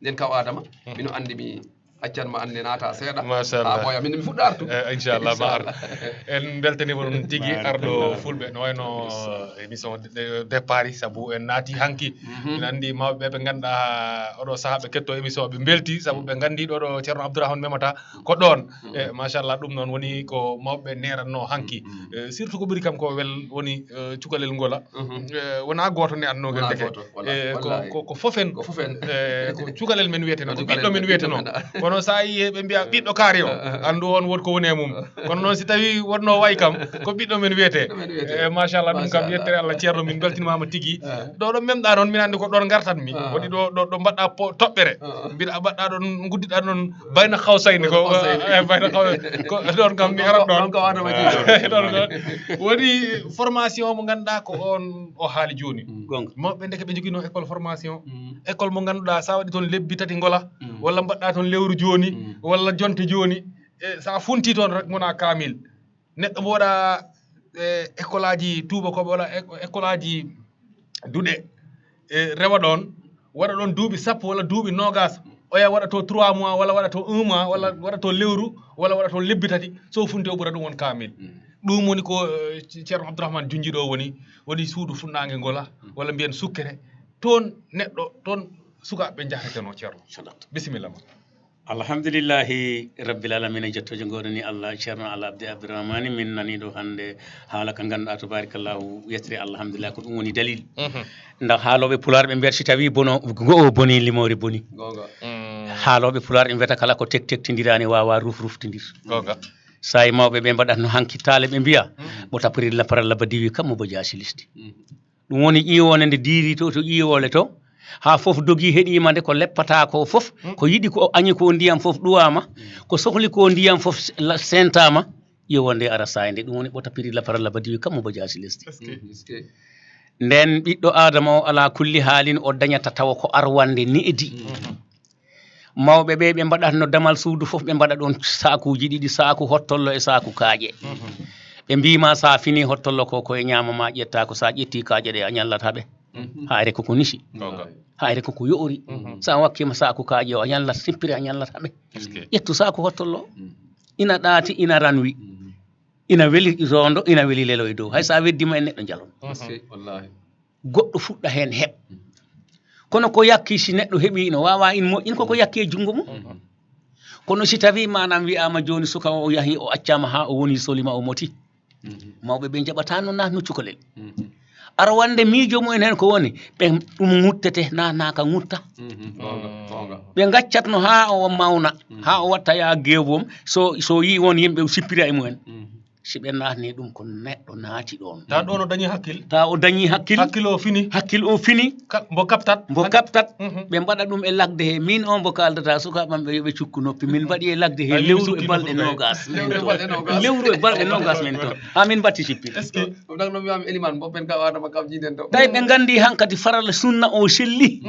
Nden kaw Adama, mino anndi mi accan ma annde naata seeɗa. Machallah. Haa ɓooya, min mi fuɗɗa artu. Eh, inchallah, ma ar. En mbeltaniima ɗum tigi arɗo fulɓe, no wayno émission de-, départ, sabu en naati hanki. Min anndi mawɓe ɓe ɓe ngannduɗaa oɗo sahaa ɓe ketto émission, ɓe mbelti, sabu ɓe nganndi ɗo ɗo Ceerno Abdourahmane memata ko ɗoon. Eh, machallah, ɗum noon woni ko mawɓe neeratno hanki. Eh, surtout ko ɓuri kam ko wel woni, eh, cukalel ngola. Eh, wona gooto ne annoo ngel. Wona ndeke. Gooto, wallaahi. Eh, ko, wallaahi. Ko, ko fof en. Ko fof en. Eh, ko cukalel men wiyeteno, ko ɓiɗɗo men wiyeteno. Kono so a yii ɓe mbiya ɓiɗɗo kaari o, anndu on wood ko woni e mum. Kono noon si tawi wonno way kam, ko ɓiɗɗo men wiyete. Ɓiɗɗo men wiyete. Eh, machallah, ɗum kam yettere Allah, Ceerno, min mbeltaniima tigi. Ɗo ɗo memɗa noon, min anndi ko ɗoon ngartatmi. Woni ɗo, ɗo, ɗo mbaɗɗa po-, toɓɓere. Mbiɗa mbaɗɗa ɗoon, nguddiɗa noon bayna xawsayni ko, eh, bayna xaw-, ko ɗoon kam mi arat ɗoon. Ɗoon ko Adama Diallo. Ɗoon ko woni formation mo ngannduɗaa ko on o haali jooni. Goonga. Mawɓe ndeke ɓe njoginoo école formation. École mo ngannduɗaa sa waɗi toon lebbi tati ngola, walla mbaɗɗa toon lewru jooni, walla jonte jooni, e sa funti toon rek ngona kaamil. Neɗɗo mo waɗa, e, école aji tuubakooɓe walla éco-, école aji duɗe, e, rewa ɗoon, waɗa ɗoon duuɓi sappo walla duuɓi noogas, oya waɗa to trois mois walla waɗa to un mois walla waɗa to lewru walla waɗa to lebbi tati, so funti o ɓura ɗum won kaamil. Ɗum woni ko, e, Ceerno Abdourahmane junnji ɗo woni, woni suudu funnaange ngola, walla mbiyen sukkere. Toon neɗɗo, toon sukaaɓe njahatenoo, Ceerno. Bisimilla ma. Alhamdulillahi rabbil alamina, jettooje ngoodani Allah, Ceerno Alaa Abdi Abdourahmane, min nanii ɗo hannde haala ka ngannduɗaa, tabarakallahu, yettere alhamdulillah, ko ɗum woni dalil. Ndax haalooɓe pulaar ɓe mbiyata, si tawii bono, go'o boni, limoore boni. Haalooɓe pulaar ɓe mbiyata, kala ko tek tektindiraani waawa ruf ruftindir. Saay mawɓe ɓe mbaɗatno hanki taale ɓe mbiya, ɓo tapirir laparal labba diwi kam mo bo jaasi lesdi. Ɗum woni ƴiiwoonde nde diiri to, to ƴiiwoole to, haa fof dogii heɗiima nde ko leppata ko fof, ko yiɗi ko añi ko ndiyam fof ɗuwaama, ko sohli ko ndiyam fof la-, sentaama, ƴiiwoonde nde ara saay nde. Ɗum woni ɓota piri lapara labadiwi kam mo bajaasi lesdi. Nden ɓiɗɗo Aadama o alaa kulli haalin o dañata tawa ko arwande ne'edi. Mawɓe ɓe, ɓe mbaɗatno damal suudu fof, ɓe mbaɗa ɗon saakuuji ɗiɗi, saaku hottollo e saaku kaaƴe. Ɓe mbii ma, so a finii hottollo ko, ko e ñaama ma ƴetta ko, so a ƴetti kaaƴe ɗe, a ñallata ɓe. Hayre koko nisi. Hayre koko yo'ori. So a wakkiima saaku kaaƴe o, a ñallat, simpiri a ñallata ɓe. Ƴettu saaku hottollo. Ina ɗaati, ina ranwi. Ina weli rondo, ina weli lelo e dow. Hay so a weddima e neɗɗo jalon. Goɗɗo fuɗɗa heen heɓ. Kono ko yakki, si neɗɗo heɓi, ina waawa in moƴƴin, koko yakki e junngo mum. Kono si tawi manam wi'ama jooni suka o yahi, o accama haa o woni solima, o moti. Mawɓe ɓe njaɓata no naatno cukalel. Ara wande miijo mumen heen ko woni, ɓe ɗum ŋuttete, naatnaka ŋutta. Ɓe ngaccatno haa o mawna, haa o watta ya geewom, so, so yi won yimɓe sippira e mumen. Si ɓe naatni ɗum ko neɗɗo naati ɗoon. Tawa ɗoon o dañi hakkil. Tawa o dañi hakkil. Hakkil o fini. Hakkil o fini. Ka-, mbo kaptat. Mbo kaptat. Ɓe mbaɗa ɗum e lagde he. Min on mbo kaaldata sukaaɓe am ɓe yo ɓe cukku noppi. Min mbaɗi e lagde he lewru e balɗe noogas. Lewru e balɗe noogas. Lewru e balɗe noogas min toon. Haa min mbatti sippi. Est-ce que? Ɗum ɗaŋ no wi'aami Eliman, mbo ɓen ka Adama kam jiiden ɗo. Tawi ɓe nganndi hankadi farala sunna o selli.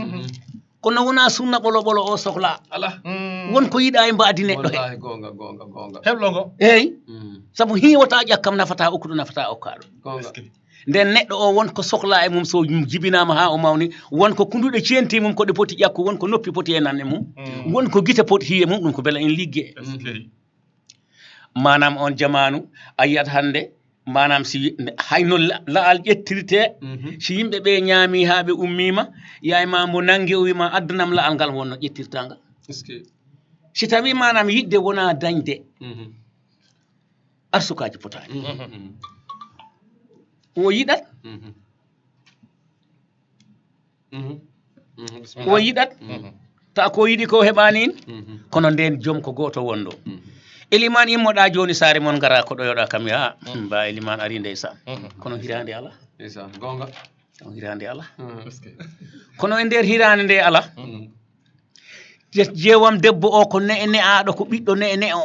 Kono wonaa sunna ɓolo ɓolo o sohlaa. Alaa. Won ko yiɗaa e mbaadi neɗɗo he. Wallaahi, goonga, goonga, goonga. Heblo ngo. Eey. Sabu hiiwataa ƴakkam nafataa okkuɗo nafataa okkaaɗo. Goonga. Nden neɗɗo o won ko sohlaa e mum, so jibinaama haa o mawni, won ko kunduɗe ceenti mum ko ɗe poti ƴakku, won ko noppi poti e nan e mum, won ko gite poti hiye mum, ɗum ko bela en liggee. Maanaam on jamaanu a yiyat hannde, maanaam si hayno la'al ƴettirtee, si yimɓe ɓe ñaami haa ɓe ummiima, yaay ma mbo nanngi o wiima addanam la'al ngal wonno ƴettirtaa ngal. Si tawi maanaam yiɗde wonaa dañde, arsukaaji potaani. O yiɗat o yiɗat ta ko yiɗi ko heɓaani in. Kono nden joom ko gooto wonɗo. Elimaan immoɗa jooni saare mon ngara ko ɗoyoɗa kam ya. Mba elimaan ari ndeysaan. Kono hiraande ala. Ndeysaan gonga. Kono hiraande ala. Kono e nder hiraande nde ala. Jeewam debbo o ko ne'e ne'aaɗo, ko ɓiɗɗo ne'e ne'o.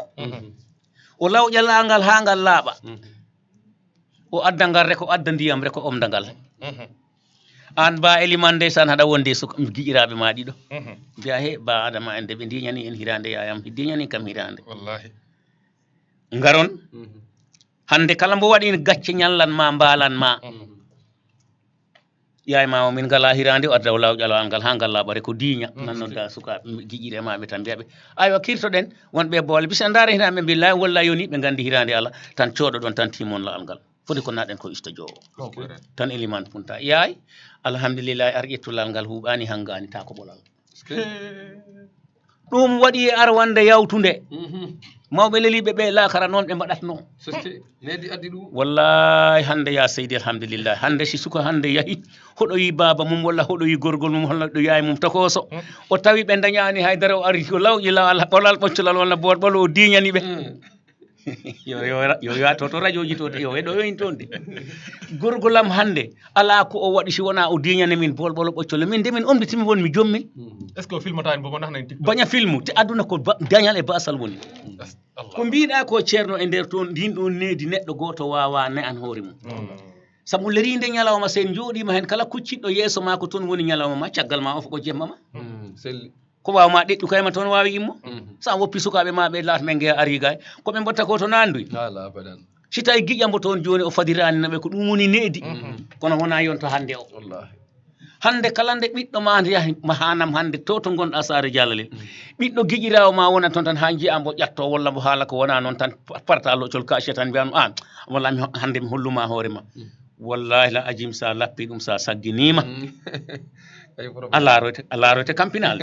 O lawƴa laagal haa ngal laaɓa. O adda ngal rek, o adda ndiyam rek, o omda ngal. Aan ba elimaan ndeysaan haɗa wondi e suka giƴiraaɓe ma ɗiɗo. Mbiya he ba adama en de ɓe ndiñani en hiraande, yaayam diñani kam hiraande. Ngaron hannde kala mbo waɗi gacce ñallan ma mbaalan ma. Yaay ma o min ngala hiraande, o adda o lawƴa lawal ngal haa ngal laaɓa rek o diiña. Nan nodda sukaaɓe giƴire maɓɓe tan mbiya ɓe aywa kirtoɗen wonɓe boole bisa ndaare hiraande ɓe mbillahi wallahi yoni ɓe nganndi hiraande ala tan cooɗoɗon tan timon lawal ngal. Foti ko naɗen ko usta jowo tan elimaan punta yaay. Alhamdulillahi ar ƴettulal ngal huuɓaani hanngaani ta ko ɓolal. Ɗum waɗi e arwande yawtunde. Mawɓe leliiɓe ɓe laakara noon ɓe mbaɗatnoo. Wallahi hannde ya seydi alhamdulillahi hannde si suka hannde yahi hoɗo yi baaba mum walla hoɗo yi gorgol mum holla ɗo yaay mum tokooso o tawi ɓe dañaani haydara o ari ko lawƴi lawal ɓolal ɓoccolal walla bool ɓolo o diiñani ɓe. Yo yo yo ya to to radio ji to de yo e ɗo yo in toon de. Gorgol am hannde alaa ko o waɗi si wonaa o diiñane min bool ɓolo ɓoccole min de min omditimi won mi jommil. Est ce que o filmata en bobo ndax nañ tiktok? Baña filmu te aduna ko dañal e basal woni. Ko mbiɗa ko ceerno e nder toon ndin ɗon needi neɗɗo gooto waawa ne an hoore mum. Sabu leriinde ñalawma sen njooɗiima heen kala kucciɗɗo yeeso ma ko toon woni ñalawma ma caggal ma ofo ko jemma ma. Selli. Ko waawma ɗeɗɗu kayma toon waawi immo. Sa woppi sukaaɓe ma ɓe laata men ngeya ari gay ko ɓe mbotta ko to nanduy. Ala abadan. Si tawi giƴa mbo toon jooni o fadiraani naɓe ko ɗum woni needi. Kono wona yonto hannde o. Hannde kala nde ɓiɗɗo ma yahi ma haanam hannde to to ngonɗa saare jalalel ɓiɗɗo giƴiraawo ma wona toon tan haa njiya mbo ƴatto walla mbo haala ko wona noon tan parta locol kaasiya tan mbiyam an walla mi hannde mi holluma hoore ma. Wallahi la ajim sa lappi ɗum sa sagginima. A laaroyte a laaroyte kampinal.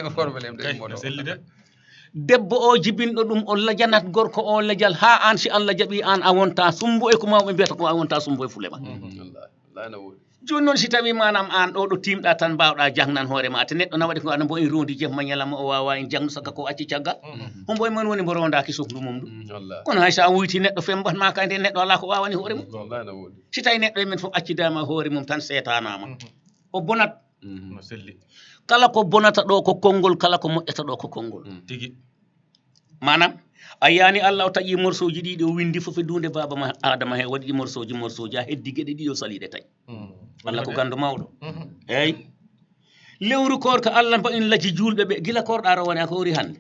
Debbo o jibinɗo ɗum o lajanat gorko o lajal haa an si Allah jaɓi an a wonta sumbo e ko mawɓe mbiyata ko a wonta sumbo e fule ma. Jooni noon si tawi manam an ɗo ɗo timɗa tan mbawɗa jangnan hoore ma te neɗɗo na waɗi ko ana mbo en rondi jemma ñalama o wawa en jangnu saka ko acci caggal. Hombo e mon woni mbo rondaki sohlu mum ɗum. Kono hay sa wuyti neɗɗo fembat ma kay nde neɗɗo ala ko wawani hoore mum. Si tawi neɗɗo e men fof accidama hoore mum tan setanama o bonat. No selli. Kala ko bonata ɗo ko konngol kala ko moƴƴata ɗo ko konngol. Tigi. Manam a yiyani Allah o taƴi morsoji ɗiɗi o windi fof e dunde baba ma adama he waɗi ɗi morsoji morsoji ha heddi geɗe ɗiɗi o saliɗe taƴ. Allah ko ganndo mawɗo. Eyyi. Lewru korka Allah mba in lajji julɓe ɓe gila korɗa rowani a hori hannde.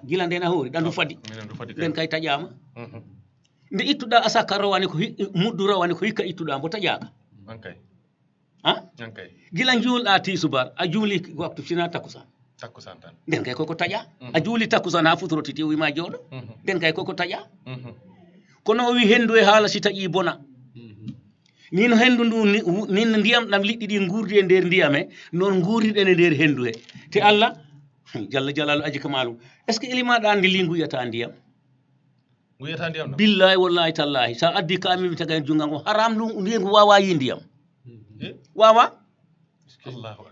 Gila nden a hori ɗandu fadi. Nden kay taƴama. Nde ittuɗa asaka rowani ko muddu rowani ko hikka ittuɗa mbo taƴaka. Ha? Gila juulɗa tisubar a juuli waktu sina takkusan. Takkusan tan. Nden kay koko taƴa. A juuli takkusan ha futurotiti o wima jooɗo. Nden kay koko taƴa. Kono o wi hendu e haala si taƴi bona. Ni no hendu ndu ni no ndiyam ɗam liɗɗi ɗi ngurdi e nder ndiyam he non nguriɗen e nder hendu he. Te Allah jalla jalalu aji kamalu. Est ce que elimaɗa andi li nguyata ndiyam? Nguyata ndiyam ɗam. Billahi wallahi tallahi sa addi ka mimi taga en jungal ngo haram ndu ngu wawa yi ndiyam. Wawa.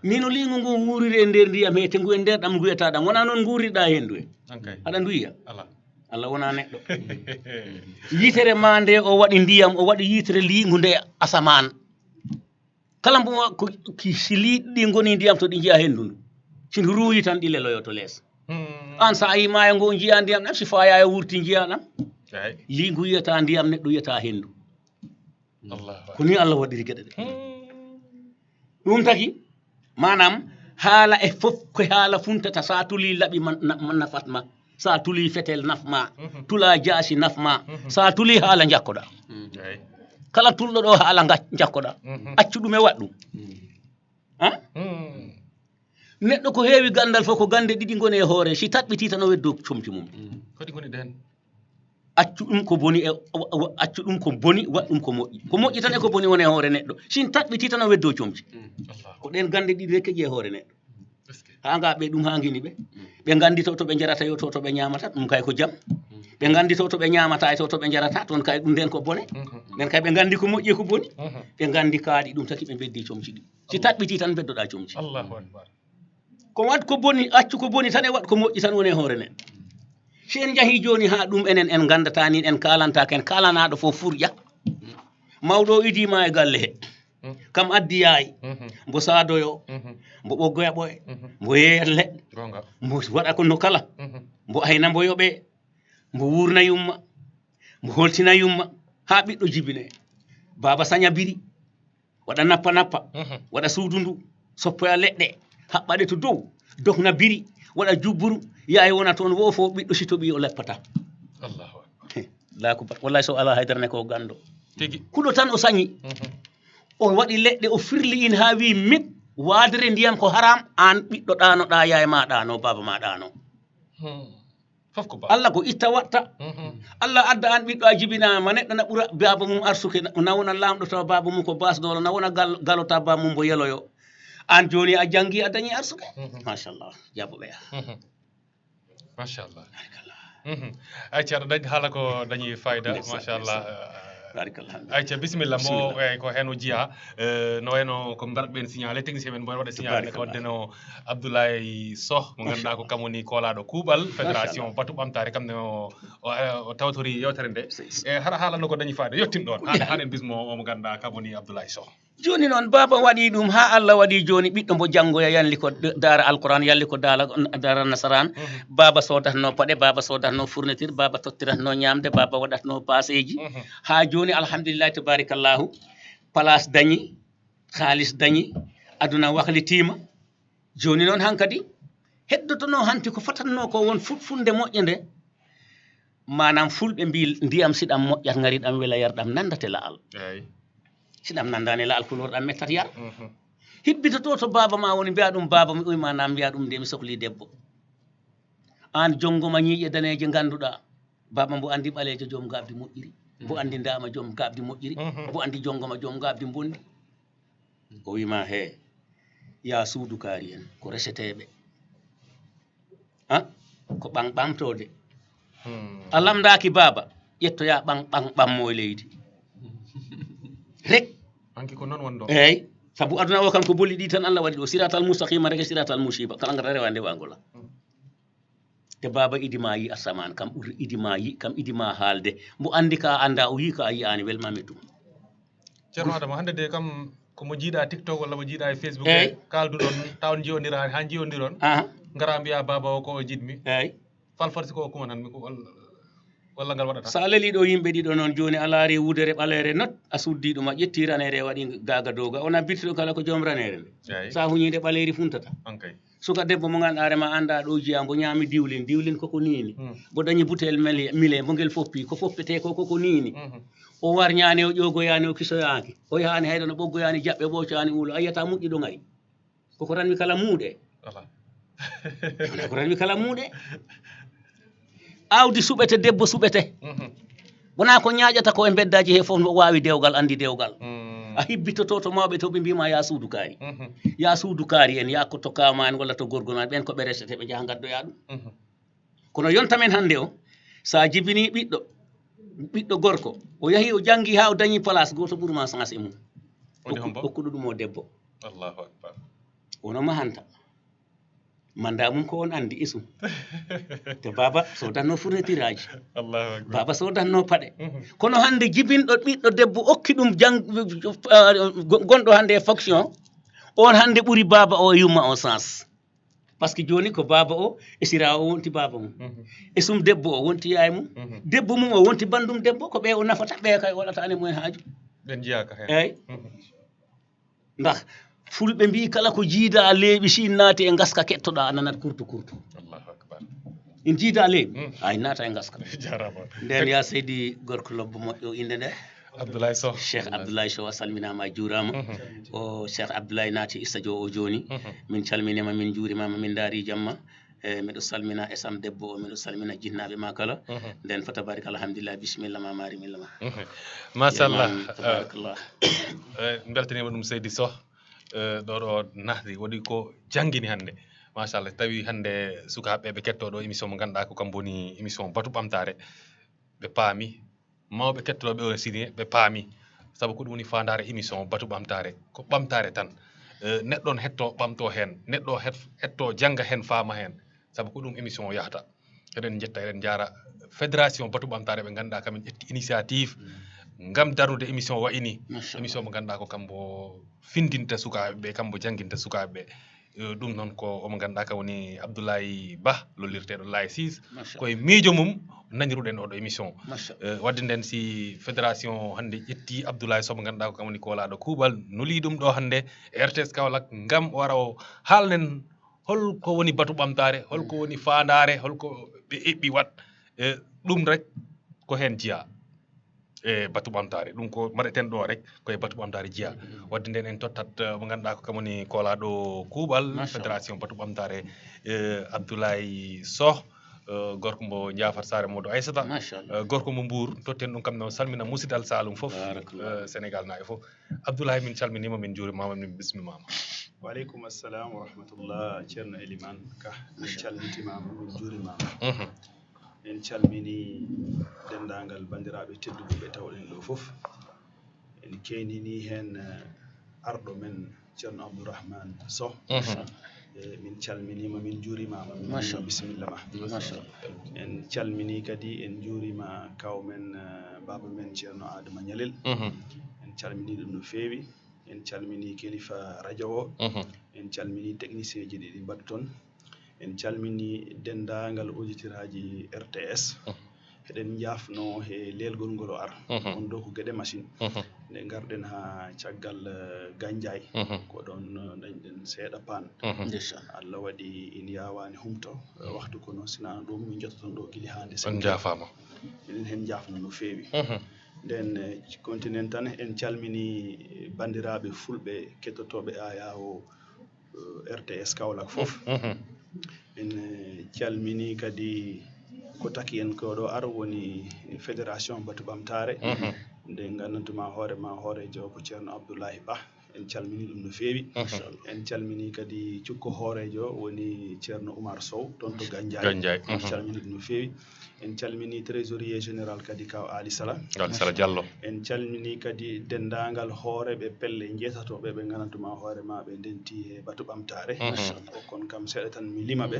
Ni no lingu ngu wuriri e nder ndiyam he te ngu e nder ɗam nguyata ɗam wona noon nguriɗa hendu he. Aɗa nduyiya. Allah wona neɗɗo. Yitere ma nde o waɗi ndiyam o waɗi yitere lingu nde asaman. Kala mbo ko si liɗɗi ɗi ngoni ndiyam to ɗi njiya hendu ndu si ndu ruuyi tan ɗi leloyo to lees. An sa a yi maayo ngo njiya ndiyam ɗam si faya e wurti njiya ɗam. Lingu yiyata ndiyam neɗɗo yiyata hendu. Ko ni Allah waɗiri geɗe ɗe. Ɗum taki manam haala e fof ko haala funtata sa tuli laɓi nafat ma. Sa tuli fetel naf ma tula jaasi naf ma. Sa tuli haala jakkoɗa. Kala tulɗo ɗo haala nga-, jakkoɗa. Mhm. Accu ɗum e waɗ ɗum. Ah? Hmm. Neɗɗo ko heewi ganndal fof ko gannde ɗiɗi ngoni e hoore, si taɓɓitii tan o weddoo comci mum. Hmm. Kodi ngoni ɗeen? Accu ɗum ko boni e, wa-, wa-, accu ɗum ko boni, waɗ ɗum ko moƴƴi. Ko moƴƴi tan e ko boni woni e hoore neɗɗo. Si taɓɓitii tan o weddoo comci. Hmm. Allah. Ko ɗeen gannde ɗiɗi rek keƴi e hoore neɗɗo. Est-ce que? Haa nga ɓe ɗum haa ngini ɓe. Hmm. Ɓe nganndi to, to ɓe njarata yo to, to ɓe ñaamata, ɗum kay ko jam. Hmm. Ɓe nganndi to, to ɓe ñaamata e to, to ɓe njarata, toon kay ɗum ndeen ko bone. Hmm. Ɓen kay ɓe nganndi ko moƴƴi e ko boni. Hmm. Ɓe nganndi kaaɗi ɗum taki ɓe mbeddi comci ɗi. Si taɓɓitii tan mbeddoɗaa comci. Allahu akbar. Ko waɗ ko boni, accu ko boni tan e waɗ ko moƴƴi tan woni e hoore neɗɗo. Si en njahii jooni haa ɗum enen en nganndataa niin, en kaalantaake, en kaalanaaɗo fof furƴa. Mawɗo o idii ma e galle he. Mm. Kam addi yaay. Mhm. Mbo saadoyo. Mhm. Mbo ɓoggoya ɓoye. Mhm. Mbo yeeyat leɗɗe. Goonga. Mbo waɗa ko no kala. Mhm. Mbo ayna mbo yoɓee. Mbo wuurna yumma. Mbo holtina yumma. Haa ɓiɗɗo jibinee. Baaba saña biri. Waɗa nappa nappa, mhm, waɗa suudu ndu, soppoya leɗɗe, haɓɓa ɗe to dow, dokna biri, waɗa jubburu, yaha e wona toon wo fof ɓiɗɗo si toɓi o leppata. Allahu akbar. Allahu akbar. Wallahi so alaa haydara ne ko ganndo. Tigi. Kuɗo tan o sañi. Mhm. O waɗi leɗɗe, o firli in haa wi mik, waadere ndiyam ko haram, aan ɓiɗɗo ɗaanoɗaa, yaay ma ɗaano, baaba ma ɗaano. Hmm. Fof ko ba. Allah ko itta waɗta. Mhm. Allah adda aan ɓiɗɗo a jibinaama, neɗɗo na ɓura baaba mum arsuke, na, na wona laamɗo tawa baaba mum ko baasdoolo, na wona gal-, galo tawa baaba mum mbo yeloyo. Aan jooni a janngi a dañi arsuke. Mhm. Machallah, jaɓo ɓeya. Mhm. Machallah. Barakallah. Mhm. Ay, ceerno, dañ-, haala ko dañi fayda. Ndeysaan, machallah. Ndeysaan. Barakallah. Ay, ceerno, bisimilla, mo, bisimilla, eh, ko heen o jiyaa, eh, no wayno ko mbaɗat ɓeen signalé, technicien men mbo waɗa signalé ne, ko, barakallah, waɗde no Abdoulaye Soh, mo ngannduɗaa ko kam woni koolaaɗo kuuɓal, machallah, fédération Batu Ɓamtaare, kam ne o, o, o tawtori yeewtere nde. Sey, sey. E hara haalanno ko dañi fayda, yettin ɗoon. Haaɗe, haaɗen bismo o mo ngannduɗaa kam woni Abdoulaye Soh. Jooni noon, baaba waɗi ɗum haa Allah waɗi jooni ɓiɗɗo mbo janngoya, yanli ko d-, daara Alquran, yanli ko daala, daara Nasaraan. Mhm. Baaba soodatno paɗe, baaba soodatno fourniture, baaba tottiratno ñaamde, baaba waɗatno paaseeji. Mhm. Haa jooni, alhamdulillahi, tabarakallahu, place dañi, kaalis dañi, aduna waklitiima. Jooni noon hankadi, heddotonoo hanti ko fotatnoo ko won fuɗfunde moƴƴe nde. Maanaam fulɓe mbii, "Ndiyam si ɗam moƴƴat ngari ɗam wela yar ɗam nanndate la'al." Eey. Si ɗam nanndaani la'al kulor ɗam mettat yar. Mhm. Hibbitotoo to baaba ma woni, mbiya ɗum, "Baaba, mi uyma naam?" Mbiya ɗum, "Nde mi sokli debbo." Aan jonngo ma ñiiƴe daneeje ngannduɗaa, baaba mbo anndi ɓaleejo joom gaabdi moƴƴiri, mbo anndi ndaama joom gaabdi moƴƴiri, mhm, mbo anndi jonngo ma joom gaabdi mbondi. O wi ma, "He, yaa suudu kaari en, ko reseteeɓe. Ah, ko ɓam ɓamtoode." Hmm. A lamndaaki baaba, ƴettoyaa ɓam, ɓam, ɓammo e leydi. Rek. Hanki ko noon woni ɗo. Eey, sabu aduna o kam ko bolli ɗi tan Allah waɗi ɗo. Siratal mustaqima rek e siratal musiba. Kala ngata rewa nde wa ngola. Hmm. Te baaba idi ma yi asamaan, kam ɓuri idi ma yi, kam idi ma haalde. Mbo anndi ka annda, o yi ka a yiyaani, wel ma mettu. Ceerno Adama, hannde de kam ko mo jiiɗa TikTok walla mo jiiɗa e Facebook, eey, de, kaalduɗon, taw on njiwondirani, haa njiwondiron. Aha. Ngara mbiya baaba o ko o jiɗmi. Eey. Fal farsi ko o kuma tan, mi ko wal-, walla ngal waɗata. So a leli ɗo yimɓe ɗiɗo noon, jooni a laari wudere ɓaleere not, a suddi ɗum, a ƴetti raneere, a waɗi gaaga dow ga, wona birtiɗo kala ko joom raneere nde. Eey. So a huñi nde ɓaleeri funtata. Ankay. Suka debbo mo ngannduɗaa hoore ma annda ɗo jiya, mbo ñaami diwlin, diwlin koko niini. Hmm. Mbo dañi butel meli-, mile, mbo ngel foppi, ko foppetee ko, koko niini. Mhm. O warñaani, o ƴoogoyaani, o kisoyaaki. O yahaani hayɗo no ɓoggoyaani jaɓɓe, ɓoocaani ulo. A yiyata muƴƴuɗo ngayi. Koko ranmi kala muuɗe. Ala. Ko ranmi kala muuɗe. Aawdi suɓete, debbo suɓete. Mhm. Wona ko ñaaƴata ko e mbeddaaji he fof, no waawi dewgal, anndi dewgal. Mm. A hibbitoto to mawɓe to, ɓe mbiima, "Yaa suudu kaari." Mhm. "Yaa suudu kaari en, yaa ko to kaama en walla to gorgol ma en, ɓen ko ɓe resete, ɓe njaha ngaddoya ɗum." Mhm. Kono yonta men hannde o, so a jibinii ɓiɗɗo, ɓiɗɗo gorko, o yahi o janngi haa o dañi place, gooto ɓuri ma chance e mum. Woni hombo? Okku-, okkuɗo ɗum o debbo. Allahu akbar. Wono mahanta. Manda mum ko on anndi isum. Te baaba soodatno fourniture aji. Allahu akbar. Baaba soodatno paɗe. Mhm. Kono hannde jibinɗo ɓiɗɗo debbo okki ɗum jang-, ah, go-, gonɗo hannde e fonction, on hannde ɓuri baaba o e yumma o chance. Parce que jooni ko baaba o e sira o wonti baaba mum. Mhm. E sum debbo o wonti yaay mum. Mhm. Debbo mum o wonti banndum debbo, ko ɓe o nafata, ɓe kay waɗata ane mumen haaju. Ɓen njiyaaka heen. Eey. Mhm. Ndax fulɓe mbii kala ko jiidaa leeɓi, si in naati e ngaska, keɗtoɗaa a nanat kurtu kurtu. Allahu akbar. In jiidaa leeɓi, mm, ay naata e ngaska. Jaaraama. Nden yaa seydi gorko lobbo moƴƴo innde nde. Abdoulaye Sow. Cheikh Abdoulaye Sow a salminaama, a juuraama. O Cheikh Abdoulaye naati studio o jooni. Min calminiima, min njuurimaama, min ndaari jamma. E miɗo salmina esam debbo o, miɗo salmina jinnaaɓe ma kala. Nden fa tabarik alhamdulillah, bisimilla ma, maari milla ma. Machallah. Tabarakallah. Beltaniima ɗum seydi Sow. Ɗo ɗo nahdi waɗi ko janngini hannde. Machallah, tawi hannde sukaaɓe ɓe kettoo ɗo émission mo ngannduɗaa ko kam woni émission batu ɓamtaare. Ɓe paami, mawɓe kettooɓe o sini ɓe paami. Sabu ko ɗum woni faandaare émission batu ɓamtaare, ko ɓamtaare tan. Neɗɗo on hettoo ɓamtoo heen, neɗɗo hettoo jannga heen, faama heen. Sabu ko ɗum émission o yahata. Eɗen njetta, eɗen njaara fédération batu ɓamtaare ɓe ngannduɗaa kam en ƴetti initiative ngam darnude émission wayi ni. Émission mo ngannduɗaa ko kambo findinta sukaaɓe ɓe, kambo jannginta sukaaɓe ɓe. Ɗum noon ko omo ngannduɗaa kam woni Abdoulaye Bah, lollirteeɗo Laye Sis. Koye miijo mum naniruɗen oɗo émission. Wadde nden si fédération hannde ƴetti Abdoulaye Sow mo ngannduɗaa ko kam woni koolaaɗo kuuɓal, nuli ɗum ɗo hannde e R T S Kaolack ngam o ara o haalnen holko woni batu ɓamtaare, holko woni faandaare, holko ɓe eɓɓi waɗ. E ɗum rek ko heen jiyaa e batu ɓamtaare. Ɗum ko mbaɗeten ɗo rek ko e batu ɓamtaare jiyaa. Wadde nden en tottat mo ngannduɗaa ko kam woni koolaaɗo kuuɓal fédération batu ɓamtaare, Abdoulaye Sow, gorko mbo Jaafar Saare Modou Aissata, gorko mbo Mbour. Totten ɗum kam no salmina musidal Saalum fof, Sénégal naaɓe fof. Abdoulaye, min calminiima, min njuurimaama, min bismimaama. Waaleykum assalam wa rahmatullah, Ceerno Eliman Ka, min calmitimaama, min njuurimaama. En calmini denndaangal banndiraaɓe tedduɓe ɓe tawɗen ɗo fof. En keynini heen arɗo men Ceerno Abdourahmane Sow. Min calminiima, min njuurimaama, min mbiima bisimilla ma. En calmini kadi, en njuuriima kaw men, baaba men Ceerno Adama Ñalel. En calmini ɗum no feewi. En calmini kilifa radio o. En calmini technicien ji ɗi ɗi mbaɗi toon. En calmini denndaangal auditeur aji R T S. Eɗen njaafnoo he leelgol ngol o ar. On ɗo ko Geɗe Machine. Nde ngarɗen haa caggal Gandiaye, ko ɗoon dañɗen seeɗa paan. Allah waɗi en yaawaani humto waxtu, kono sinaa ɗum min njottoton ɗo gila haa nde. On njaafaama. Eɗen heen njaafnoo no feewi. Nden continent tan en calmini banndiraaɓe fulɓe kettotooɓe aya o R T S Kaolack fof. En calmini kadi ko taki en ko ɗo ar woni fédération batu ɓamtaare. Nde nganndantu ma hoore ma hooreejo ko Ceerno Abdoulaye Bah. En calmini ɗum no feewi. En calmini kadi cukko hooreejo woni Ceerno Oumar Sow toon to Gandiaye. En calmini ɗum no feewi. En calmini trésorier général kadi kaw Ali Sala. Ali Sala Diallo. En calmini kadi denndaangal hooreeɓe pelle njeetatooɓe ɓe nganndantu ma hoore ma ɓe ndenti e batu ɓamtaare. O kon kam seeɗa tan mi lima ɓe.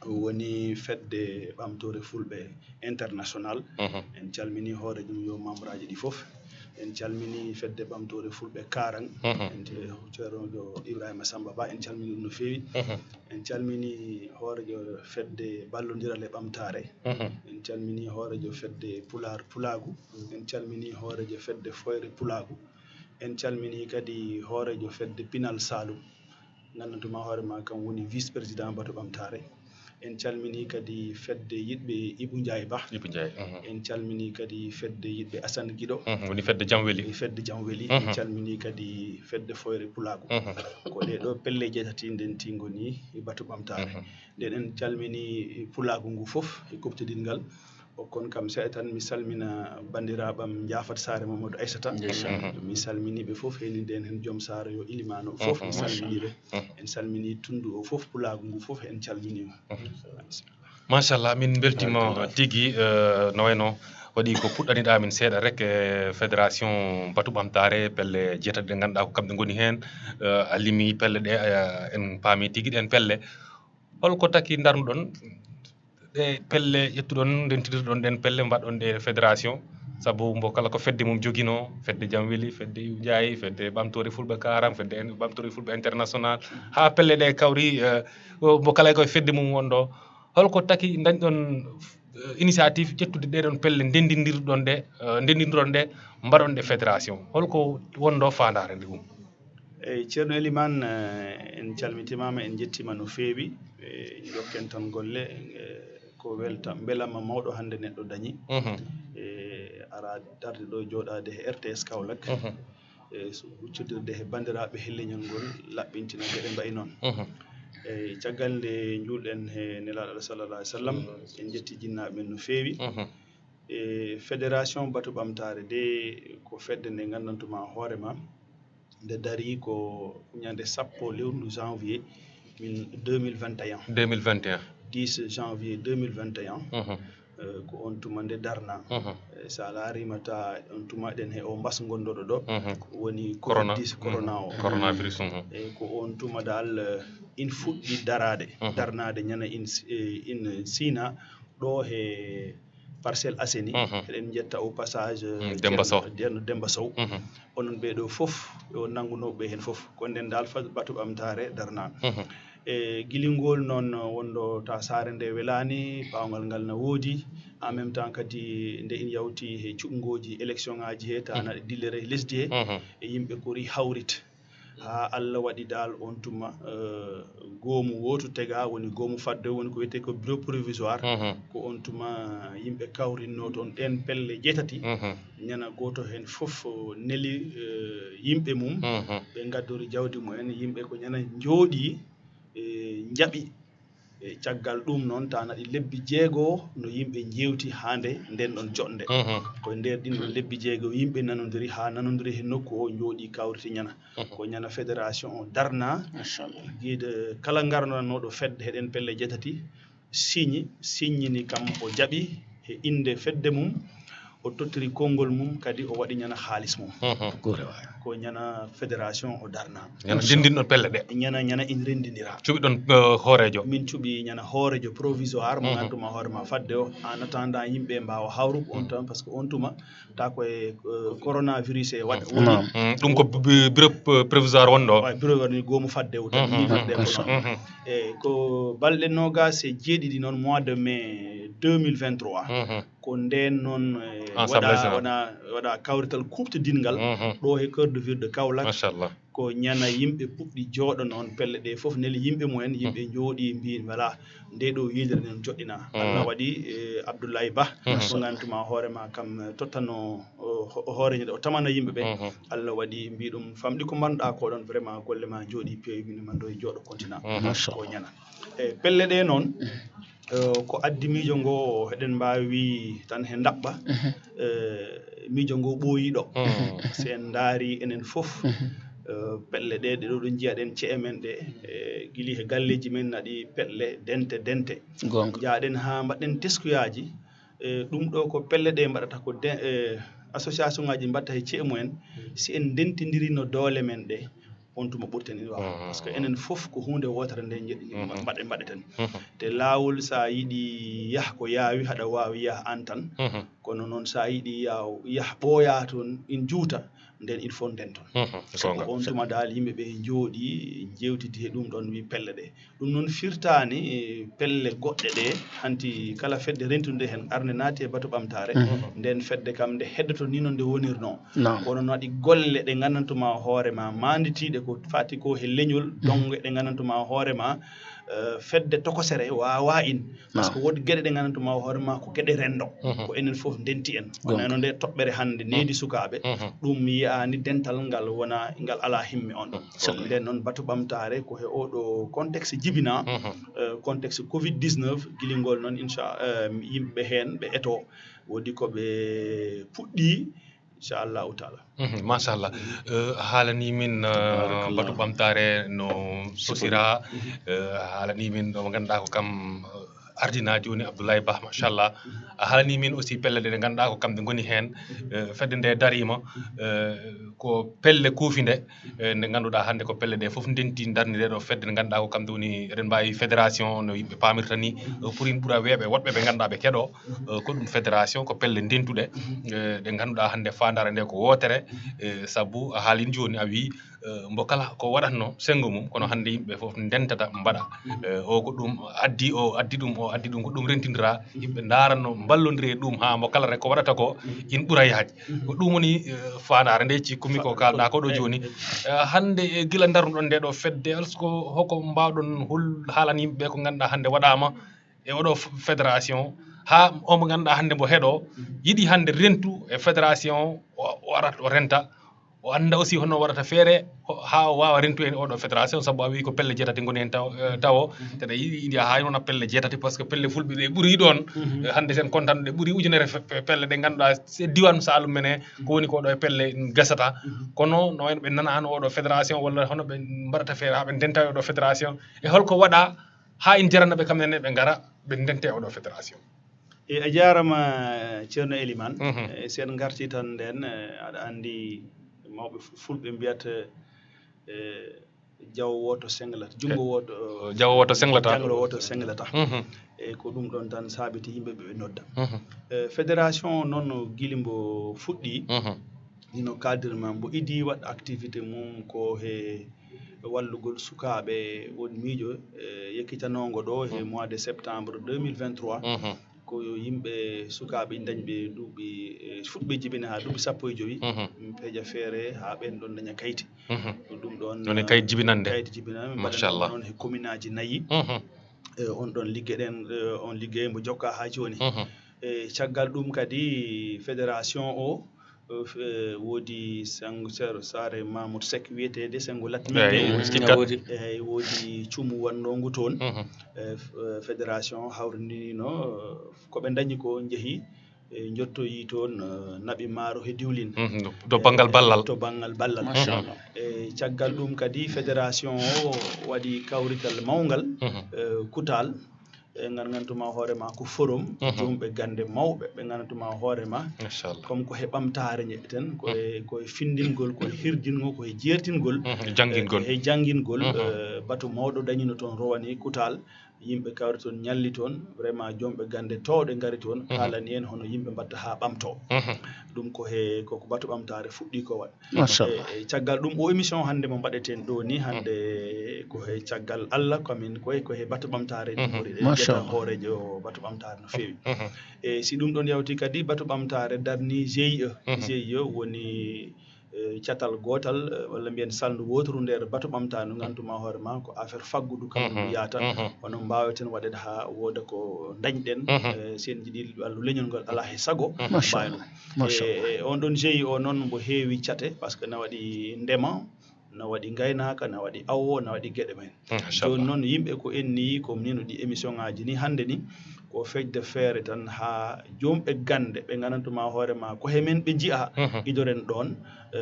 Woni fedde ɓamtoore fulɓe international. En calmini hoore ɗum yo membraaji ɗi fof. En calmini fedde ɓamtoore fulɓe Karang. En ceerno Ibrahima Samba Ba, en calmini ɗum no feewi. En calmini hoorejo fedde ballondiral e ɓamtaare. En calmini hoorejo fedde Pulaar Pulaagu. En calmini hoorejo fedde Foyre Pulaagu. En calmini kadi hoorejo fedde Pinal Saalum. Nganndantu ma hoore ma kam woni vice président batu ɓamtaare. En calmini kadi fedde yiɗɓe Ibou Ndiaye Bah. Ibou Ndiaye. En calmini kadi fedde yiɗɓe Assane Guido. Woni fedde Jamweli. Fedde Jamweli. En calmini kadi fedde Foyre Pulaagu. Ko ɗee ɗo pelle jeetati ndenti ngoni e batu ɓamtaare. Nden en calmini Pulaagu ngu fof e kuɓtodingal. O kon kam seeɗa tan mi salmina banndiraaɓam Jaafat Saare Mamadou Aissata. Mi salmini ɓe fof, heni nden heen joom saare yo ilimaano fof, mi salmini ɓe. En salmini tunndu o fof, Pulaagu ngu fof en calminiima. Machallah, min mbeltiima tigi. No wayno waɗi ko puɗɗaniɗaa min seeɗa rek e fédération batu ɓamtaare, pelle jeetati ɗe ngannduɗaa ko kamɓe ngoni heen. A limi pelle ɗe, en paami tigi ɗen pelle. Holko taki ndarnuɗon ɗe pelle, ƴettuɗon, ndentinirɗon ɗen pelle, mbaɗɗon ɗe fédération? Sabu mbo kala ko fedde mum joginoo, fedde Jamweli, fedde Ibu Ndiaye, fedde ɓamtoore fulɓe Karang, fedde ɓamtoore fulɓe international, haa pelle ɗe kawri. Mbo kala koye fedde mum wonɗo. Holko taki ndañɗon initiative ƴettude ɗeɗon pelle, ndendindirɗon ɗe, ndendindiron ɗe, mbaɗon ɗe fédération? Holko wonɗo faandaare nde ɗum? Eyi, Ceerno Eliman, en calmitimaama, en njettiima no feewi. Njokken tan golle. Ko welta, mbelamma mawɗo hannde neɗɗo dañi. E Ara darde ɗo jooɗaade he R T S Kaolack. Mhm. E so huccodirde he banndiraaɓe he leñol ngol, laɓɓintina geɗe mbayi noon. Mhm. E caggal nde njuulɗen he Nelaaɗo Allah sallallahu alaihi wa sallam, en njetti jinnaaɓe men no feewi. Mhm. E fédération Batu Ɓamtaare de, ko fedde nde nganndantumaa hoore ma, nde darii ko ñande sappo lewru janvier min deux mille vingt et un. Deux mille vingt et un. Dix janvier deux mille vingt et un. Mhm. Eh, ko on tuma nde darna. Mhm. Eh, so a laarima ta on tuma ɗen he o mbas ngondoɗo ɗo, mhm, woni corona, covid dix, mhm, corona o. Coronavirus, mhm. Eh, ko on tuma dal, eh, in fuɗɗi daraade, mhm, darnaade ñana in, eh, in Sina ɗo he Parcelles Assainies. Mhm. Eɗen njetta au passage, mm, eh, Demba Sow. Ceerno, Ceerno Demba Sow. Mhm. Onon ɓee ɗo fof, yo nanngunooɓe heen fof. Ko nden dal fa-, Batu Ɓamtaare darna. Mhm. E gilingol noon wonɗo ta saare nde welaani, paawngal ngal na woodi. En même temps kadi nde in yawti he cuɓngooji élection ngaaji he, ta, mhm, naɗe dillere lesdi he, mhm, e yimɓe kori hawrit. Haa Allah waɗi dal on tuma, eh, goomu wootu tega, woni goomu fadde, woni ko wiyetee ko bureau provisoire. Mhm. Ko on tuma yimɓe kawrinno toon ɗeen pelle jeetati. Mhm. Ñana gooto heen fof neli, eh, yimɓe mum. Mhm. Ɓe ngaddori jawdi mumen, yimɓe ko ñana njooɗii, eh, njaɓi. E caggal ɗum noon, ta naɗi lebbi jeego no yimɓe njeewti haa nde nden ɗon joɗnde. Mhm. Ko e nder ɗin ɗon lebbi jeego yimɓe nanondiri haa nanondiri he nokku o, njooɗi kawriti ñana. Mhm. Ko ñana fédération o darna. Machallah. Giide kala ngarnanooɗo fedde he ɗen pelle jeetati, siñi, siññini kam o jaɓi he innde fedde mum, o tottiri konngol mum, kadi o waɗi ñana haalis mum. Mhm. Ko ñana fédération o darna. Ñana ndinndinɗon pelle ɗe. Ñana, ñana in renndindira. Cuɓiɗon, eh, hooreejo? Min cuɓi ñana hooreejo provisoire, mo, mhm, nganndumaa hoore ma fadde o, en attendant yimɓe mbaawa hawru on tan, par ce que on tuma ta ko e, eh, coronavirus e waɗ-, woni. Mm, ɗum ko bu-, bureau, eh, provisoire wonɗo? Wa-, bureau woni goomu fadde o tan, mhm, yii fadde ko ɗon. Mhm. E ko balɗe noogaas e jeeɗiɗi noon, mois de mai deux mille vingt-trois. Mhm. Ko ndeen noon, eh, waɗa, waɗa, waɗa kawrital kuuɓtodinngal, mhm, ɗo he cœur de ville de Kaolack. Machallah. Ko ñana yimɓe puɗɗi jooɗo noon, pelle ɗe fof neli yimɓe mumen, yimɓe, mhm, njooɗi mbi, voilà, nde ɗo yiidere nden joɗɗina. Mhm. Allah waɗi, eh, Abdoulaye Ba, mhm, mo nganndumaa hoore ma kam, eh, tottano, o, ho-, hooreejo nde o tamana yimɓe ɓe. Mhm. Allah waɗi mbi ɗum famɗi ko mbanɗa ko ɗon, vraiment golle ma njooɗi peewi, min man ɗo e jooɗo continent. Mhm. Machallah. Ko ñana. E pelle ɗe noon, eh, ko addi miijo ngo, eɗen mbaawi wii tan he ndaɓɓa, mhm, eh, miijo ngo ɓooyi ɗo. Mhm. Si en ndaari enen fof, mhm, eh, pelle ɗe, ɗe ɗo ɗo njiyaɗen ce'e men ɗe, eh, gili he galleeji men naɗi pelle dente, dente. Goonga. Njaaɗen haa mbaɗɗen teskuyaaji, eh, ɗum ɗo ko pelle ɗe mbaɗata ko de-, eh, association ngaaji mbaɗta he ce'e mumen, si en ndentindirino doole men ɗe, on tuma ɓurten ina waawa. Mhm. Par ce que enen fof ko huunde wootere nde njeɗ-, mhm, mbaɗe-, mbaɗeten. Mhm. Te laawol, so a yiɗi yah ko yaawi, haɗa waawi yah aan tan. Mhm. Kono noon, so a yiɗi yah, yah ɓooyaa toon, in juuta, nden il faut nden toon. Mhm. Sabu ko on tuma dal yimɓe ɓe njooɗi, njeewtidi he ɗum ɗon, wi pelle ɗe. Ɗum noon firtaani, eh, pelle goɗɗe ɗe, hanti kala fedde rentunde heen arde naati e batu ɓamtaare, mhm, nden fedde kam nde heddoto ni no nde wonirnoo. Naam. Kono no waɗi golle ɗe nganndantumaa hoore ma maanditiiɗe ko fati ko he leñol, mhm, donnge ɗe nganndantumaa hoore ma, eh, fedde tokosere waawaa in. Par ce que, naam, woodi geɗe ɗe nganndantumaa hoore ma ko geɗe renndo. Mhm. Ko enen fof ndenti en. Goonga. Wonno nde toɓɓere hannde, mhm, needi sukaaɓe, mhm, ɗum yiyaani dental ngal wona, ngal alaa himme on ɗon. Sabu nden noon batu ɓamtaare ko he oɗo contexte jibinaa, mhm, eh, contexte covid dix-neuf, gilingol noon, incha, eh, yimɓe heen ɓe eto, woodi ko ɓe puɗɗi, inchallahu taala. Mhm, machallah. Eh, a haalani min, eh, batu ɓamtaare no sosiraa, eh, a haalani min ɗo mo ngannduɗaa ko kam, eh, ardinaa jooni Abdoulaye Bah, machallah. A haalani min aussi pelle ɗe ngannduɗaa ko kamɗe ngoni heen, eh, fedde nde dariima, eh, ko pelle kuufinde, eh, nde ngannduɗaa hannde ko pelle ɗe fof ndenti ndarni ɗe ɗo fedde nde ngannduɗaa ko kamɗe woni, eɗen mbaawi fédération no yimɓe paamirta ni, eh, pour ina ɓura weeɓe woɗɓe ɓe ngannduɗaa ɓe keɗo, eh, ko ɗum fédération, ko pelle ndentuɗe, eh, ɗe ngannduɗaa hannde faandaare nde ko wootere, eh, sabu a haalin jooni a wii, eh, mbo kala ko waɗatno senngo mum, kono hannde yimɓe fof ndentata mbaɗa. Eh, o ko ɗum addi, o addi ɗum, o addi ɗum, ko ɗum rentindira, yimɓe ndaarano mballondiri e ɗum haa mbo kala rek ko waɗata ko ina ɓura yaaj. Ko ɗum woni, eh, faandaare nde cikkumi ko kaalɗaa ko ɗo jooni. Eh, hannde, eh, gila ndarnuɗon nde ɗo fedde, alsko hoko mbaawɗon hol haalan yimɓe ɓe ko ngannduɗaa hannde waɗaama e oɗo f-, fédération, haa omo ngannduɗaa hannde mbo heɗo yiɗi hannde rentu e fédération o arat o renta, o annda aussi hono waɗata feere haa o waawa rentu en oɗo fédération, sabu a wi ko pelle jeetati ngoni heen taw tawo teɗa yiɗi idi haa wona pelle jeetati, parce que pelle fulɓe ɗe ɓuri ɗoon. Hannde sen kontan ɗe ɓuri ujunere pelle ɗe ngannduɗaa se diwan salum mene ko woni ko ɗo e pelle gasata. Kono no wayno ɓe nanaano oɗo fédération walla hono ɓe mbaɗata feere haa ɓe ndenta e oɗo fédération, e holko waɗa haa en jarana ɓe kamne ne ɓe ngara ɓe ndente oɗo fédération? E a jaarama, Ceerno Eliman. E sen ngarti tan nden, aɗa anndi mawɓe fulɓe mbiyata, e jawo woto senglata junngo woto jawo woto senglata janglo woto senglata. E ko ɗum ɗon tan saabiti yimɓe ɓe ɓe nodda. E fédération noon gili mbo fuɗɗi, ino cadre ma mbo idi waɗ activité mum ko he wallugol sukaaɓe won miijo, e yekkitanongo ɗo he mois de septembre deux mille vingt-trois. Ko yimɓe sukaaɓe dañɓe duuɓi, e fuɗɓe jibina haa duuɓi sappo e jowi. Peeja feere haa ɓen ɗon daña kayti. Ɗum ɗon woni kayit jibinande kayit jibinande machallah. Noon he commune aji nayi. E on ɗon liggeɗen, e on liggey mbo jokka haa jooni. E caggal ɗum kadi fédération o, e, woodi Sengo Sar- Sare Mamoud Seck wiyeteede Sengo Latminɓe. Eyi, woodi. Eyi, woodi cuumu wannongu toon. E, f- e, fédération hawrindinino, e, ko ɓe dañi ko njehi, e, njottoyi toon, e, naɓi maaro he diwlin. To banngal ballal. To banngal ballal. Machallah. E caggal ɗum kadi fédération o waɗi kawrital mawngal, e, kutal, e ngal nganndumaa hoore ma ko forum, joomɓe gannde mawɓe ɓe nganndumaa hoore ma. Machallah. Comme ko he ɓamtaare njeɗɗeten, ko e, ko e findingol, ko e hirjingol, ko e jeertingol, e janngingol. E janngingol, e, batu mawɗo dañino toon rowani kutal, yimɓe kawri toon ñalli toon, vraiment joomɓe gannde toowɗe ngari toon, kaalani en hono yimɓe mbatta haa ɓamtoo. Ɗum ko he, ko, ko batu ɓamtaare fuɗɗi ko waɗ. Machallah. E, e caggal ɗum o émission hannde mo mbaɗeten ɗo ni, hannde ko he caggal Allah, komin koye ko he batu ɓamtaare ni woni ɗe jetta hooreejo batu ɓamtaare no feewi. E si ɗum ɗon yawti kadi batu ɓamtaare darni G I E. G I E woni, e, catal gootal, e, walla mbiyen salndu wooturu nder batu ɓamtaare ndu nganndumaa hoore ma ko affaire faggudu kam ɗum yaata. Hono mbaaweten waɗeede haa wooda ko dañɗen, e, si en njiɗi walla leñol ngol alaa he sago. Machallah. E, e on ɗon G I E o noon mbo heewi cate, parce que na waɗi ndema, na waɗi ngaynaaka, na waɗi awo, na waɗi geɗe men. Jooni noon yimɓe ko en ni, ko ni no ɗi émission ngaji ni hannde ni, ko feƴde feere tan haa joomɓe gannde ɓe nganndantumaa hoore ma ko he men ɓe njiya, idoren ɗoon, e,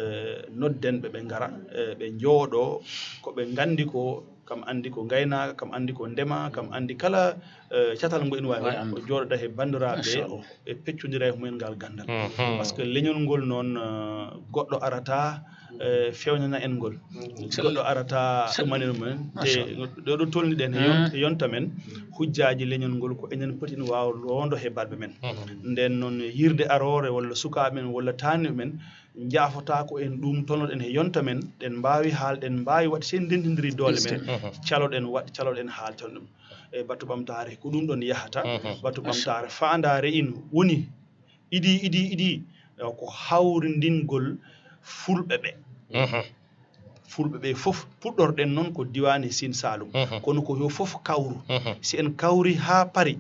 nodden ɓe, ɓe ngara, e, ɓe njooɗo ko ɓe nganndi ko, kam anndi ko ngaynaaka, kam anndi ko ndema, kam anndi kala, e, catal ngo ina waawi, o jooɗoda he banndiraaɓe o, e peccondira e mumen ngal ganndal. Parce que leñol ngol noon, e, goɗɗo arata, e, fewnana en ngol. Goɗɗo arata ɗumani mumen. Te ɗo ɗo tolniɗen he yon- he yonta men, hujjaaji leñol ngol ko enen poti ina waawa loondo he balɓe men. Nden noon yirde aroore walla sukaaɓe men walla taaniɓe men, njaafotaako en ɗum tolnoɗen he yonta men, ɗen mbaawi haal, ɗen mbaawi waɗ, sen ndentindiri doole men, caloɗen waɗ, caloɗen haal, caloɗen. E batu ɓamtaare, ko ɗum ɗon yahata. Batu ɓamtaare, faandaare in woni, idi, idi, idi, e ko hawrindingol fulɓe ɓe. Fulɓe ɓe fof, puɗɗorɗen noon ko diwaani Sine Saalum. Kono ko yo fof kawru. Si en kawri haa pari,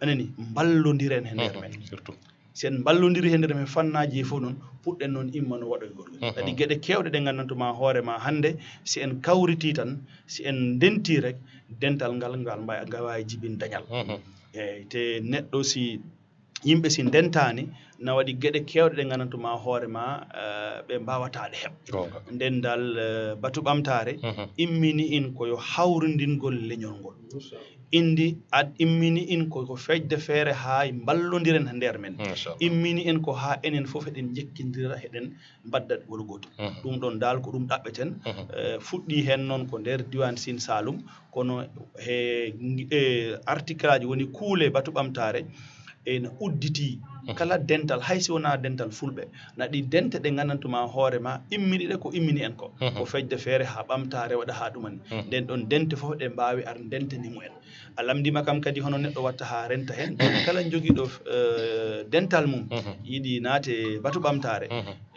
anani, mballondiren he nder men. Surtout. Si en mballondiri he nder men fannaaji he fof noon, puɗɗen noon immano waɗoygol. Kadi geɗe keewɗe ɗe nganndantumaa hoore ma hannde, si en kawritii tan, si en ndentii rek, dental ngal, ngal mba- ngal waawi jibin dañal. Eeyi, te neɗɗo si, yimɓe si ndentaani, na waɗi geɗe keewɗe ɗe nganndantumaa hoore ma, eh, ɓe mbaawataa ɗe heɓ. Goonga. Nden dal, eh, batu ɓamtaare, immini in ko yo hawrindingol leñol ngol. Indi ad immini in ko, ko feƴde feere haa mballondiren he nder men. Machallah. Immini en ko haa enen fof eɗen njekkindira, eɗen mbadda ɗo gooto. Ɗum ɗon dal ko ɗum ɗaɓɓeten. Eh, fuɗɗi heen noon ko nder diwaan Sine Saalum, kono he ngi- e article aji woni kuule batu ɓamtaare, ena udditi kala dental, hay si wonaa dental fulɓe, na ɗi dente ɗe nganndantumaa hoore ma, immini ɗe ko immini en ko, ko feƴde feere haa ɓamtaare waɗa haa ɗumani. Nden ɗon dente fof ɗe mbaawi ar ndentani mumen. A lamndiima kam kadi hono neɗɗo watta haa renta heen. Jooni kala jogiiɗo, eh, dental mum, yiɗi naate batu ɓamtaare.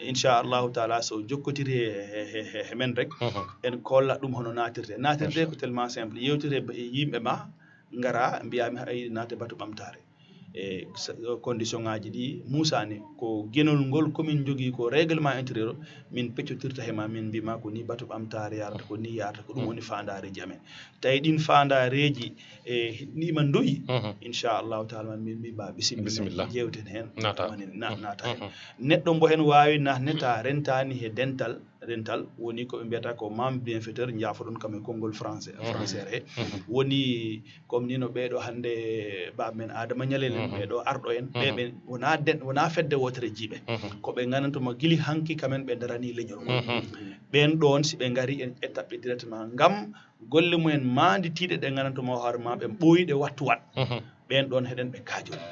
Inchallahu taala, so jokkotiri he, he, he, he men rek, en kolla ɗum hono naatirte. Naatirte ko tellement simple. Yewtire e yimɓe ma, ngara, mbiyaa mi haɗa yiɗi naate batu ɓamtaare. e condition ngaji ɗi musani ko genol ngol komin jogui ko règlement intérieur min peccotirta hema min mbima ko ni batu ɓamtare yarata ko ni yarata ko ɗum woni fandareji amen tawi ɗin fandareji e nima doyi inchallahu taala min mbi mba bisimilla jewten hen naata hen neɗɗo mbo hen wawi nahneta rentani he dental rental woni ko ɓe mbiyata ko membre bienfaiteur jafoɗon kam e konngol français français he woni comme ni no ɓeɗo hannde baba men adama ñalel en ɓeɗo arɗo en ɓeɓe wona den wona fedde wotere jiiɓe ko ɓe ganantuma gili hanki kamen ɓe darani leñol ngol ɓen ɗon si ɓe gari en ƴettaɓe directement ngam golle mumen manditiɗe ɗe ganantuma hoore ma ɓe ɓooyiɗe wattu wat ɓen ɗon heɗen ɓe kaajori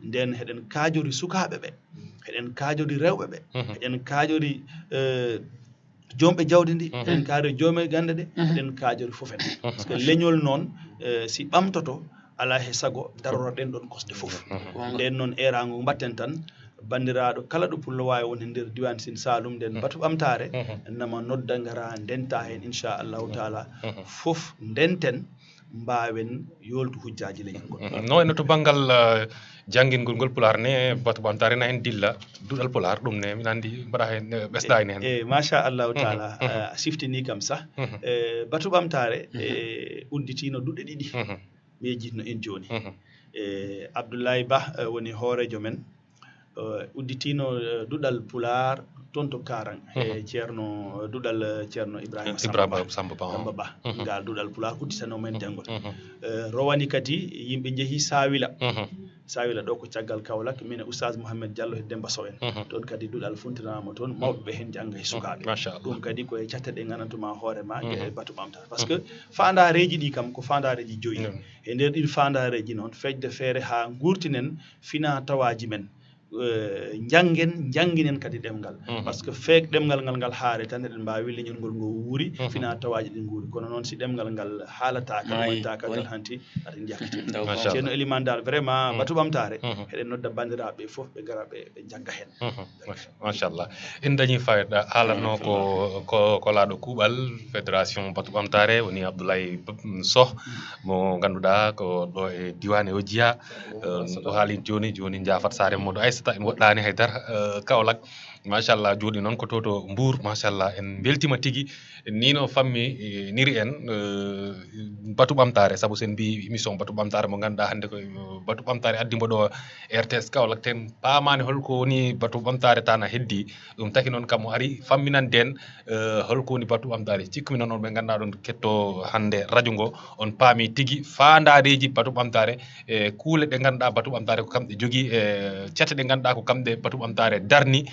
nden heɗen kaajori sukaɓe ɓe heɗen kaajori rewɓe ɓe heɗen kaajori jomɓe jawdi ndi eɗen kaari jomɓe gande ɗe eɗen kaajori fof en parce que leñol noon si ɓamtoto ala he sago daroroɗen ɗon kosɗe fof nden noon erago mbatten tan bandiraɗo kala ɗo pullo wawi won e nder diwan sin salum nden batu ɓamtare nama nodda gara ndenta hen inchallahu taala fof ndenten mbawen yoltu hujjaji leñol ngol no wayno to banggal janngingol ngol pulaar ne batu ɓamtare na heen dilla duɗal pulaar ɗum ne min anndi mbaɗa heen ɓesɗa heen heen e machallahu taala a siftini kam sah e batu ɓamtare e udditino duɗe ɗiɗi miijitno en jooni e abdoullahi bah woni hoorejo men udditino duɗal pulaar toon to karan e ceerno duɗal ceerno ibrahima ibrahima samba ba ngal duɗal pulaar udditano men janngol rowani kadi yimɓe njehi sawila sawila ɗo ko caggal kawlak min e oustaz mouhamed diallo e demba sow en toon kadi duɗal funtinama toon mawɓe ɓe heen jannga e sukaaɓe ɗum kadi koye catte ɗe ganantuma hoore ma e batu ɓamtare par ce que fandareji ɗi kam ko fandareji joyi e nder ɗin fandareji noon fecde feere ha gurtinen fina tawaji men janngen jannginen kadi ɗemngal par ce que feek ɗemngal ngal ngal haare tan eɗen mbawi leñol ngol ngo wuuri fina tawaji ɗi nguuri kono noon si ɗemngal ngal haalataka ɗumanitaka tan hanti aɗen jakkiti ceerno elimane dal vraiment batu ɓamtare eɗen nodda bandiraɓe fof ɓe gara ɓe ɓe jagga hen machallah en dañi fayda haalatno ko ko kolaɗo kuuɓal fédération batu ɓamtare woni abdoulaye soh mo ganduɗa ko ɗo e diwan e o jeeya o haali joni joni jafat sare modo aissata en woɗɗani haydara kaolack machallah joni noon ko toto mbour machallah en beltima tigui ni no fammi niri en batu ɓamtare saabu sen mbi émission batu ɓamtare mo ganduɗa hande ko batu ɓamtare addimo ɗo rts kaolack ten pamani holko woni batu ɓamtare tana heddi ɗum taki noon kam o ari famminande en holko woni batu ɓamtare cikkumi noon on ɓe ganduɗa ɗon ketto hande radio ngo on paami tigui fandareji batu ɓamtare e kuule ɗe ganduɗa batu ɓamtare ko kamɗe jogui e cate ɗe ganduɗa ko kamɗe batu ɓamtare darni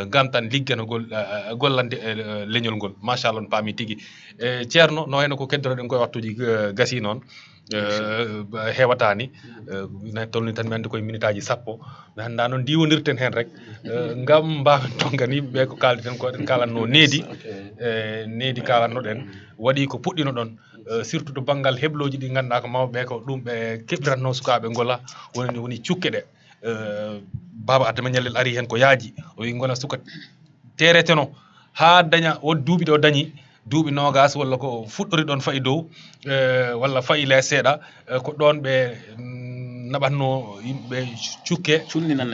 gam tan ligganogol gollande leñol ngol machallah on paami tigui e ceerno no wayno ko keddotoɗen koye wattuji gasi noon hewatani na tolni tan mi andi koye minutaji sappo mi hannda noon ndiwondirten hen rek gam mbawen tonganiɓe ɓe ko kalden ko ɗen kalanno needi e needi kalannoɗen waɗi ko puɗɗino ɗon surtout to banggal hebloji ɗi ganduɗa ko mawɓe ko ɗum ɓe keɓiratno sukaɓe gola woni woni cukke ɗe baba adama ñallel ari hen ko yaaji o wi gona suka tereteno ha daña won duuɓi ɗo dañi duuɓi nogas walla ko fuɗɗori ɗon fayi dow walla fayi les seeɗa ko ɗon ɓe naɓatno yimɓe cukke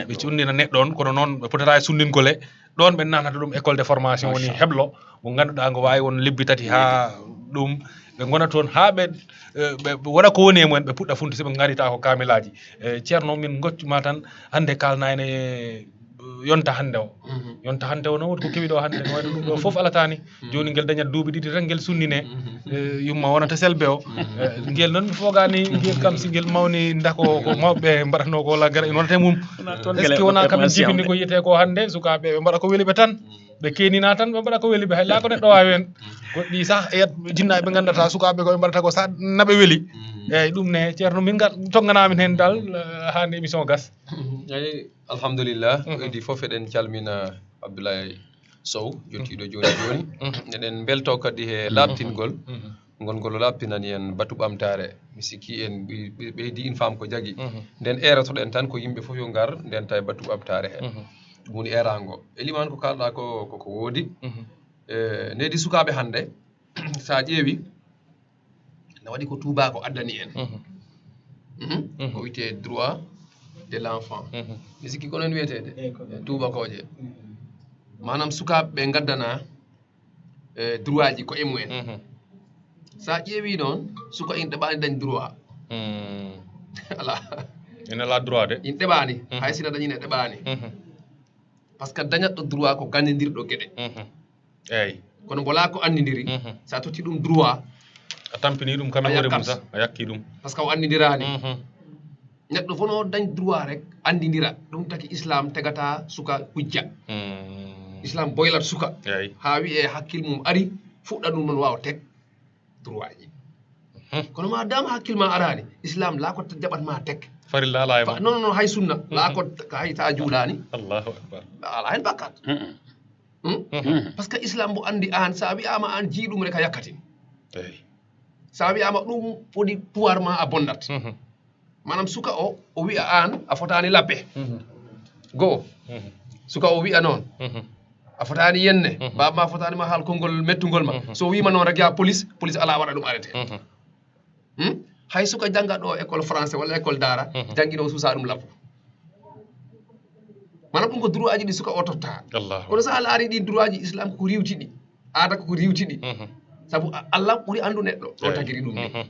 ɓe cundina neɗɗo on kono noon ɓe potata e sundingole ɗon ɓe nanata ɗum école de formation woni heblo mo ganduɗa ngo wawi won lebbi tati ha ɗum ɓe gona toon ha ɓe ɓe waɗa ko woni e mumen ɓe puɗɗa funti soɓe garita ko kamilaji e ceerno min goccuma tan hande kalna ene yonta hande o yonta hande o no woni ko kewi ɗo hande no wayno ɗum ɗo foof alatani joni ngel dañat duuɓi ɗiɗi tan ngel sunnine yumma wonata selbe o ngel noon mi fogani ngel kam si ngel mawni dako ko mawɓe mbaɗatno ko la gara en wonata e mum est ce que wona kamin jibini ko yiyete ko hande sukaɓe ɓe mbaɗa ko weli ɓe tan ɓe kenina tan ɓe mbaɗa ko weli ɓe hay la ko neɗɗo wawi hen goɗɗi sah e jinnaɓe ɓe gandata sukaɓe koɓe mbaɗata ko sa naɓe weli eyyi ɗum ne ceerno min gar tonganamin hen dal hande émission gas eyyi alhamdulillah ko edi foof eɗen calmina abdoulaye sow jottiɗo joni joni eɗen belto kadi he labtingol ngol ngol labtinani en batu ɓamtare mi sikki en ɓeydi in femme ko jagui nden erotoɗen tan ko yimɓe foof yo gar ndenta e batu ɓamtare he ɗum woni erango e liman ko kalɗa ko koko woodi e nedi sukaɓe hande sa ƴeewi na waɗi ko tuba ko addani en ko wiyte droit de l'enfant. Mhm. Mi sikki ko noon wiyeteede. Eyi, ko noon. Tuubakooje. Mhm. Maanaam sukaaɓe ɓe ngaddana, eh, droit ji ko e mumen. Mhm. So a ƴeewi noon, suka in ɗeɓaani dañ droit. Hmm. Alaa. Ina alaa droit de. In ɗeɓaani. Mhm. Hay sina dañi ne ɗeɓaani. Mhm. Parce que dañatɗo droit ko ganndindirɗo geɗe. Mhm. Eyi. Kono mbolaa ko anndindiri. Mhm. So a totti ɗum droit, a tampini ɗum kam e hoore mum sah, a yakki ɗum. Parce que o anndindiraani. Mhm. Neɗɗo fof no dañ droit rek, anndindira. Ɗum taki Islam tegata suka hujja. Hmm. Islam boylat suka. Eyi. Haa wiyee hakkil mum ari, fuɗɗa ɗum noon waawa teg droit ji. Mhm. Kono ma dama hakkil ma araani, Islam laa ko jaɓat ma teg. Farilla alaa e non, non, non, hay sunna. Mhm. Laa ko hay ta juulaani. Allahu akbar. Alaa hen bakkat. Mhm. Hmm? Mhm. Parce que Islam mbo anndi aan, so a wiyaama aan jii ɗum rek a yakkatin. Eyi. So a wiyaama ɗum woni pouvoir ma a bonndat. Mhm. Maanaam suka o, o wiya aan a fotaani lappe. Mhm. Goo. Mhm. Suka o wiya noon. Mhm. A fotaani yenne. Mhm. Baaba ma fotaani ma haal konngol mettungol ma. Mhm. So wiima noon rek yaa police, police alaa waɗa ɗum arrêté. Mhm. Hmm? Hay suka jannga ɗo école français walla école daara, mhm, janngino suusa ɗum lappo. Maanaam ɗum ko droit ji ɗi suka o totta. Allahu. Kono so a laari ɗin droit ji Islam ko riwti ɗi. Aada ko riwti ɗi. Mhm. Sabu a-, Allah ɓuri anndu neɗɗo. Ɗo eyi. Tagiri ɗum ni. Mhm.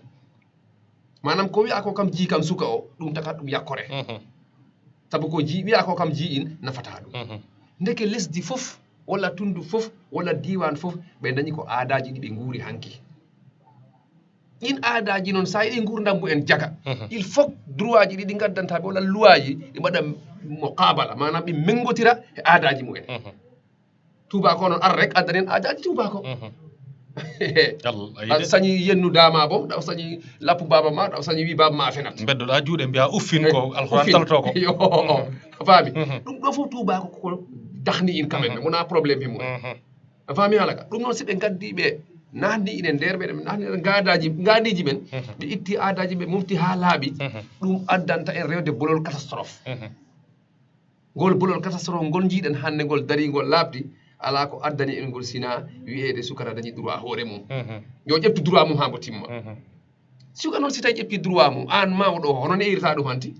Maanaam ko wiya ko kam jii kam suka o, ɗum takat ɗum yakkore. Mhm. Sabu ko jii, wiya ko kam jii in nafata ɗum. Mhm. Ndeke lesdi fof, walla tunndu fof, walla diiwaan fof, ɓe dañi ko aadaaji ɗi ɓe nguuri hanki. Ɗin aadaaji noon, so a yiɗi nguurndam mumen jaga, mhm, il faut droit ji ɗi ɗi ngaddanta ɓe, walla loi ji, ɗi mbaɗa muqabala, maanaam ɗi menngotira e aadaaji mumen. Mhm. Tuubaako noon ara rek, addanen aadaaji tuubaako. Mhm. Allah, a yiɗi. Aɗa sañi yennu daama boom, aɗa sañi lappu baaba ma, aɗa sañi wi baaba ma a fenat. Mbeddoɗaa juuɗe mbiya uffin ko, eh, Alxuraan uffin. Talotoo ko. Yo, mhm, a faami? Mhm. Ɗum ɗo fof tuubaako ko dahni in quand même, mhm, wonaa problème e mum. Mhm. A faami haala ka? Ɗum noon si ɓe ngaddi ɓe, naatni inen nder meɗen, naatni enen ngaadaaji, ngaadiiji men, mhm, ɓe itti aadaaji ɓe mofti haa laaɓi, mhm, ɗum addanta en rewde bolol catastrophe. Mhm. Ngol bolol catastrophe ngol njiiɗen hannde ngol darii ngol laaɓdi, alaa ko addani en ngol sinaa wiyeede suka na dañi droit hoore mum. Mhm. Yo ƴettu droit mum haa mbo timma. Mhm. Suka noon si tawi ƴetti droit mum, aan mawɗo o, hono neeirta ɗum hanti?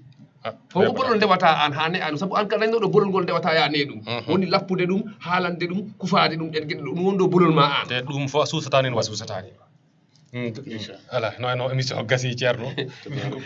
Ah, hoko bolol ndewata aan haa ne aan? Sabu aan ka dañnoɗo bolol ngol ndewata ya ne ɗum. Mhm. Woni lappude ɗum, haalande ɗum, kufaade ɗum, ɗen geɗe ɗum woni ɗo bolol ma aan. Te ɗum fof a suusataani ɗum. A suusataani. Mm, inchallah. Ala, no, no émission o gasi, Ceerno.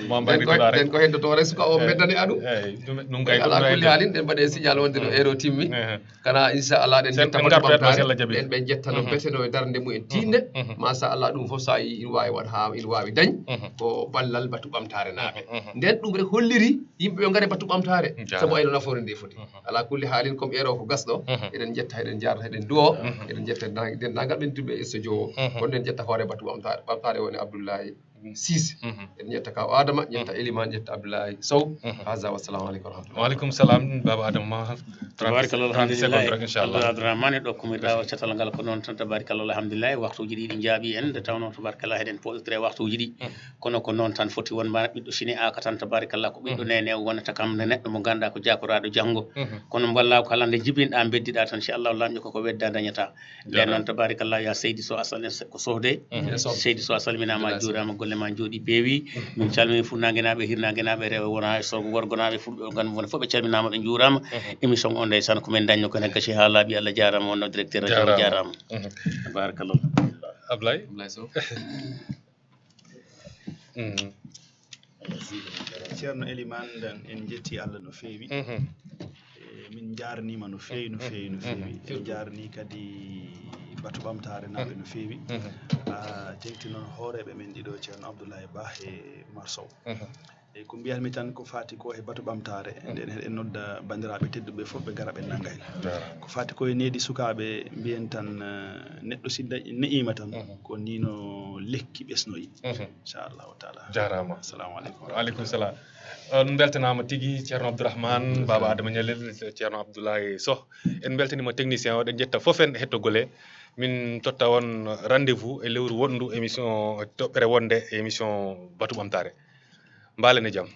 Mo mbayri ɗen ko, ɗen ko heddotoore suka o, eh, beddani aɗum. Eyi, ɗum, ɗum kay, ala kulli haalin, ɗen mbaɗe signal wonde no, mm, heure o timmi. Ehe. Kana, inchallah, ɗen jetta batu ɓamtaare. Ɗen ɓe jetta no, mhm, beteno e darnde mumen tiiɗnde. Mhm. Machallah, ɗum fof so a yii ina waawi waɗ haa ina waawi dañ. Mhm. Ko ballal batu ɓamtaare naaɓe. Mhm, mhm. Nden ɗum rek holliri yimɓe ɓe ngare batu ɓamtaare. Jaaraama. Sabu ayno nafoore nde foti. Mhm. Ala kulli haalin, comme heure o ko gasɗo, mhm, eɗen jetta, eɗen jaarna, eɗen duwo, mhm, eɗen jetta den-, denndaangal ɓen tubɓe e studio o. Mhm. Kono eɗen jetta hoore batu ɓamtaare. Ɓamtaare woni Abdoulaye, mhm, Cissé. Mhm. Eɗen ƴetta Kaw Adama, ƴetta, mhm, Elimane, ƴetta Abdoulaye Sow. Mhm. Haza, wassalamu aleykum wa rahmatullah. Wa aleykum salam, Baba Adama. Trente, tabarakallah, trente secondes rek, inchallah. Abdoul Abdourahmane, ɗo kumirɗa o catal ngal ko noon tan, tabarakallah, alhamdulillah. Waxtuuji ɗi ɗi njaaɓi en, nde tawnoo, tabarakallah, eɗen poɗɗotiri e waxtuuji ɗi. Mhm. Kono ko noon tan foti won, mbaɗa ɓiɗɗo sine a katan, tabarakallah, ko ɓiɗɗo, mhm, nene o wonata kam, nde neɗɗo mo ngannduɗaa ko jaakoraaɗo janngo. Mhm. Kono mballa ko kala nde jibinɗa, beddiɗa tan, inchallah, laamɗo ko ko wedda dañata. Nden noon, tabarakallah, ya seydi Sow Asal en ko sohde. Mhm. Seydi Sow a salminaama, a juuraama, golle ma njooɗi peewi. Mhm. Min calmini funnangenaaɓe, hirnangenaaɓe, rewɓe wona e soogo worgonaaɓe, fulɓe on ngan wona fof ɓe calminaama, ɓe njuuraama. Mhm. Émission o ndeysaan ko men dañno ko ene gasi haa laaɓi, Allah jaaraama, wonno directeur radio, jaaraama. Mhm. Tabarakallah. Ablaye? Ablaye Sow. Mhm. Ceerno Elimane, nden en njetti Allah no feewi. Mhm. E, min njaarniima no feewi, no feewi, no feewi. Mhm. En njaarni kadi batu ɓamtaare naaɓe no feewi. Mhm. A teŋti noon hooreeɓe men ɗiɗo, Ceerno Abdoulaye Ba e Oumar Sow. Mhm. E ko mbiyatmi tan ko faati ko e batu ɓamtaare, mhm, nden eɗen nodda banndiraaɓe tedduɓe fof ɓe ngara ɓe nannga en. Jaaraama. Ko faati ko e needi sukaaɓe, mbiyen tan, eh, neɗɗo si da-, ne'iima tan, mhm, ko nii no lekki ɓesnoyi. Mhm. Inchallahu taala. Jaaraama. Assalamu aleykum. Wa aleykum salam. On mbeltanaama tigi, Ceerno Abdourahmane, mhm, Baba Adama Ñalel, Ceerno Abdoulaye Sow. En mbeltaniima technicien o, eɗen njetta fof en hettogol he. Min totta on rendez-vous e lewru woɗndu, émission toɓɓere wonde, émission Batu Ɓamtaare. Mbaalen e jam.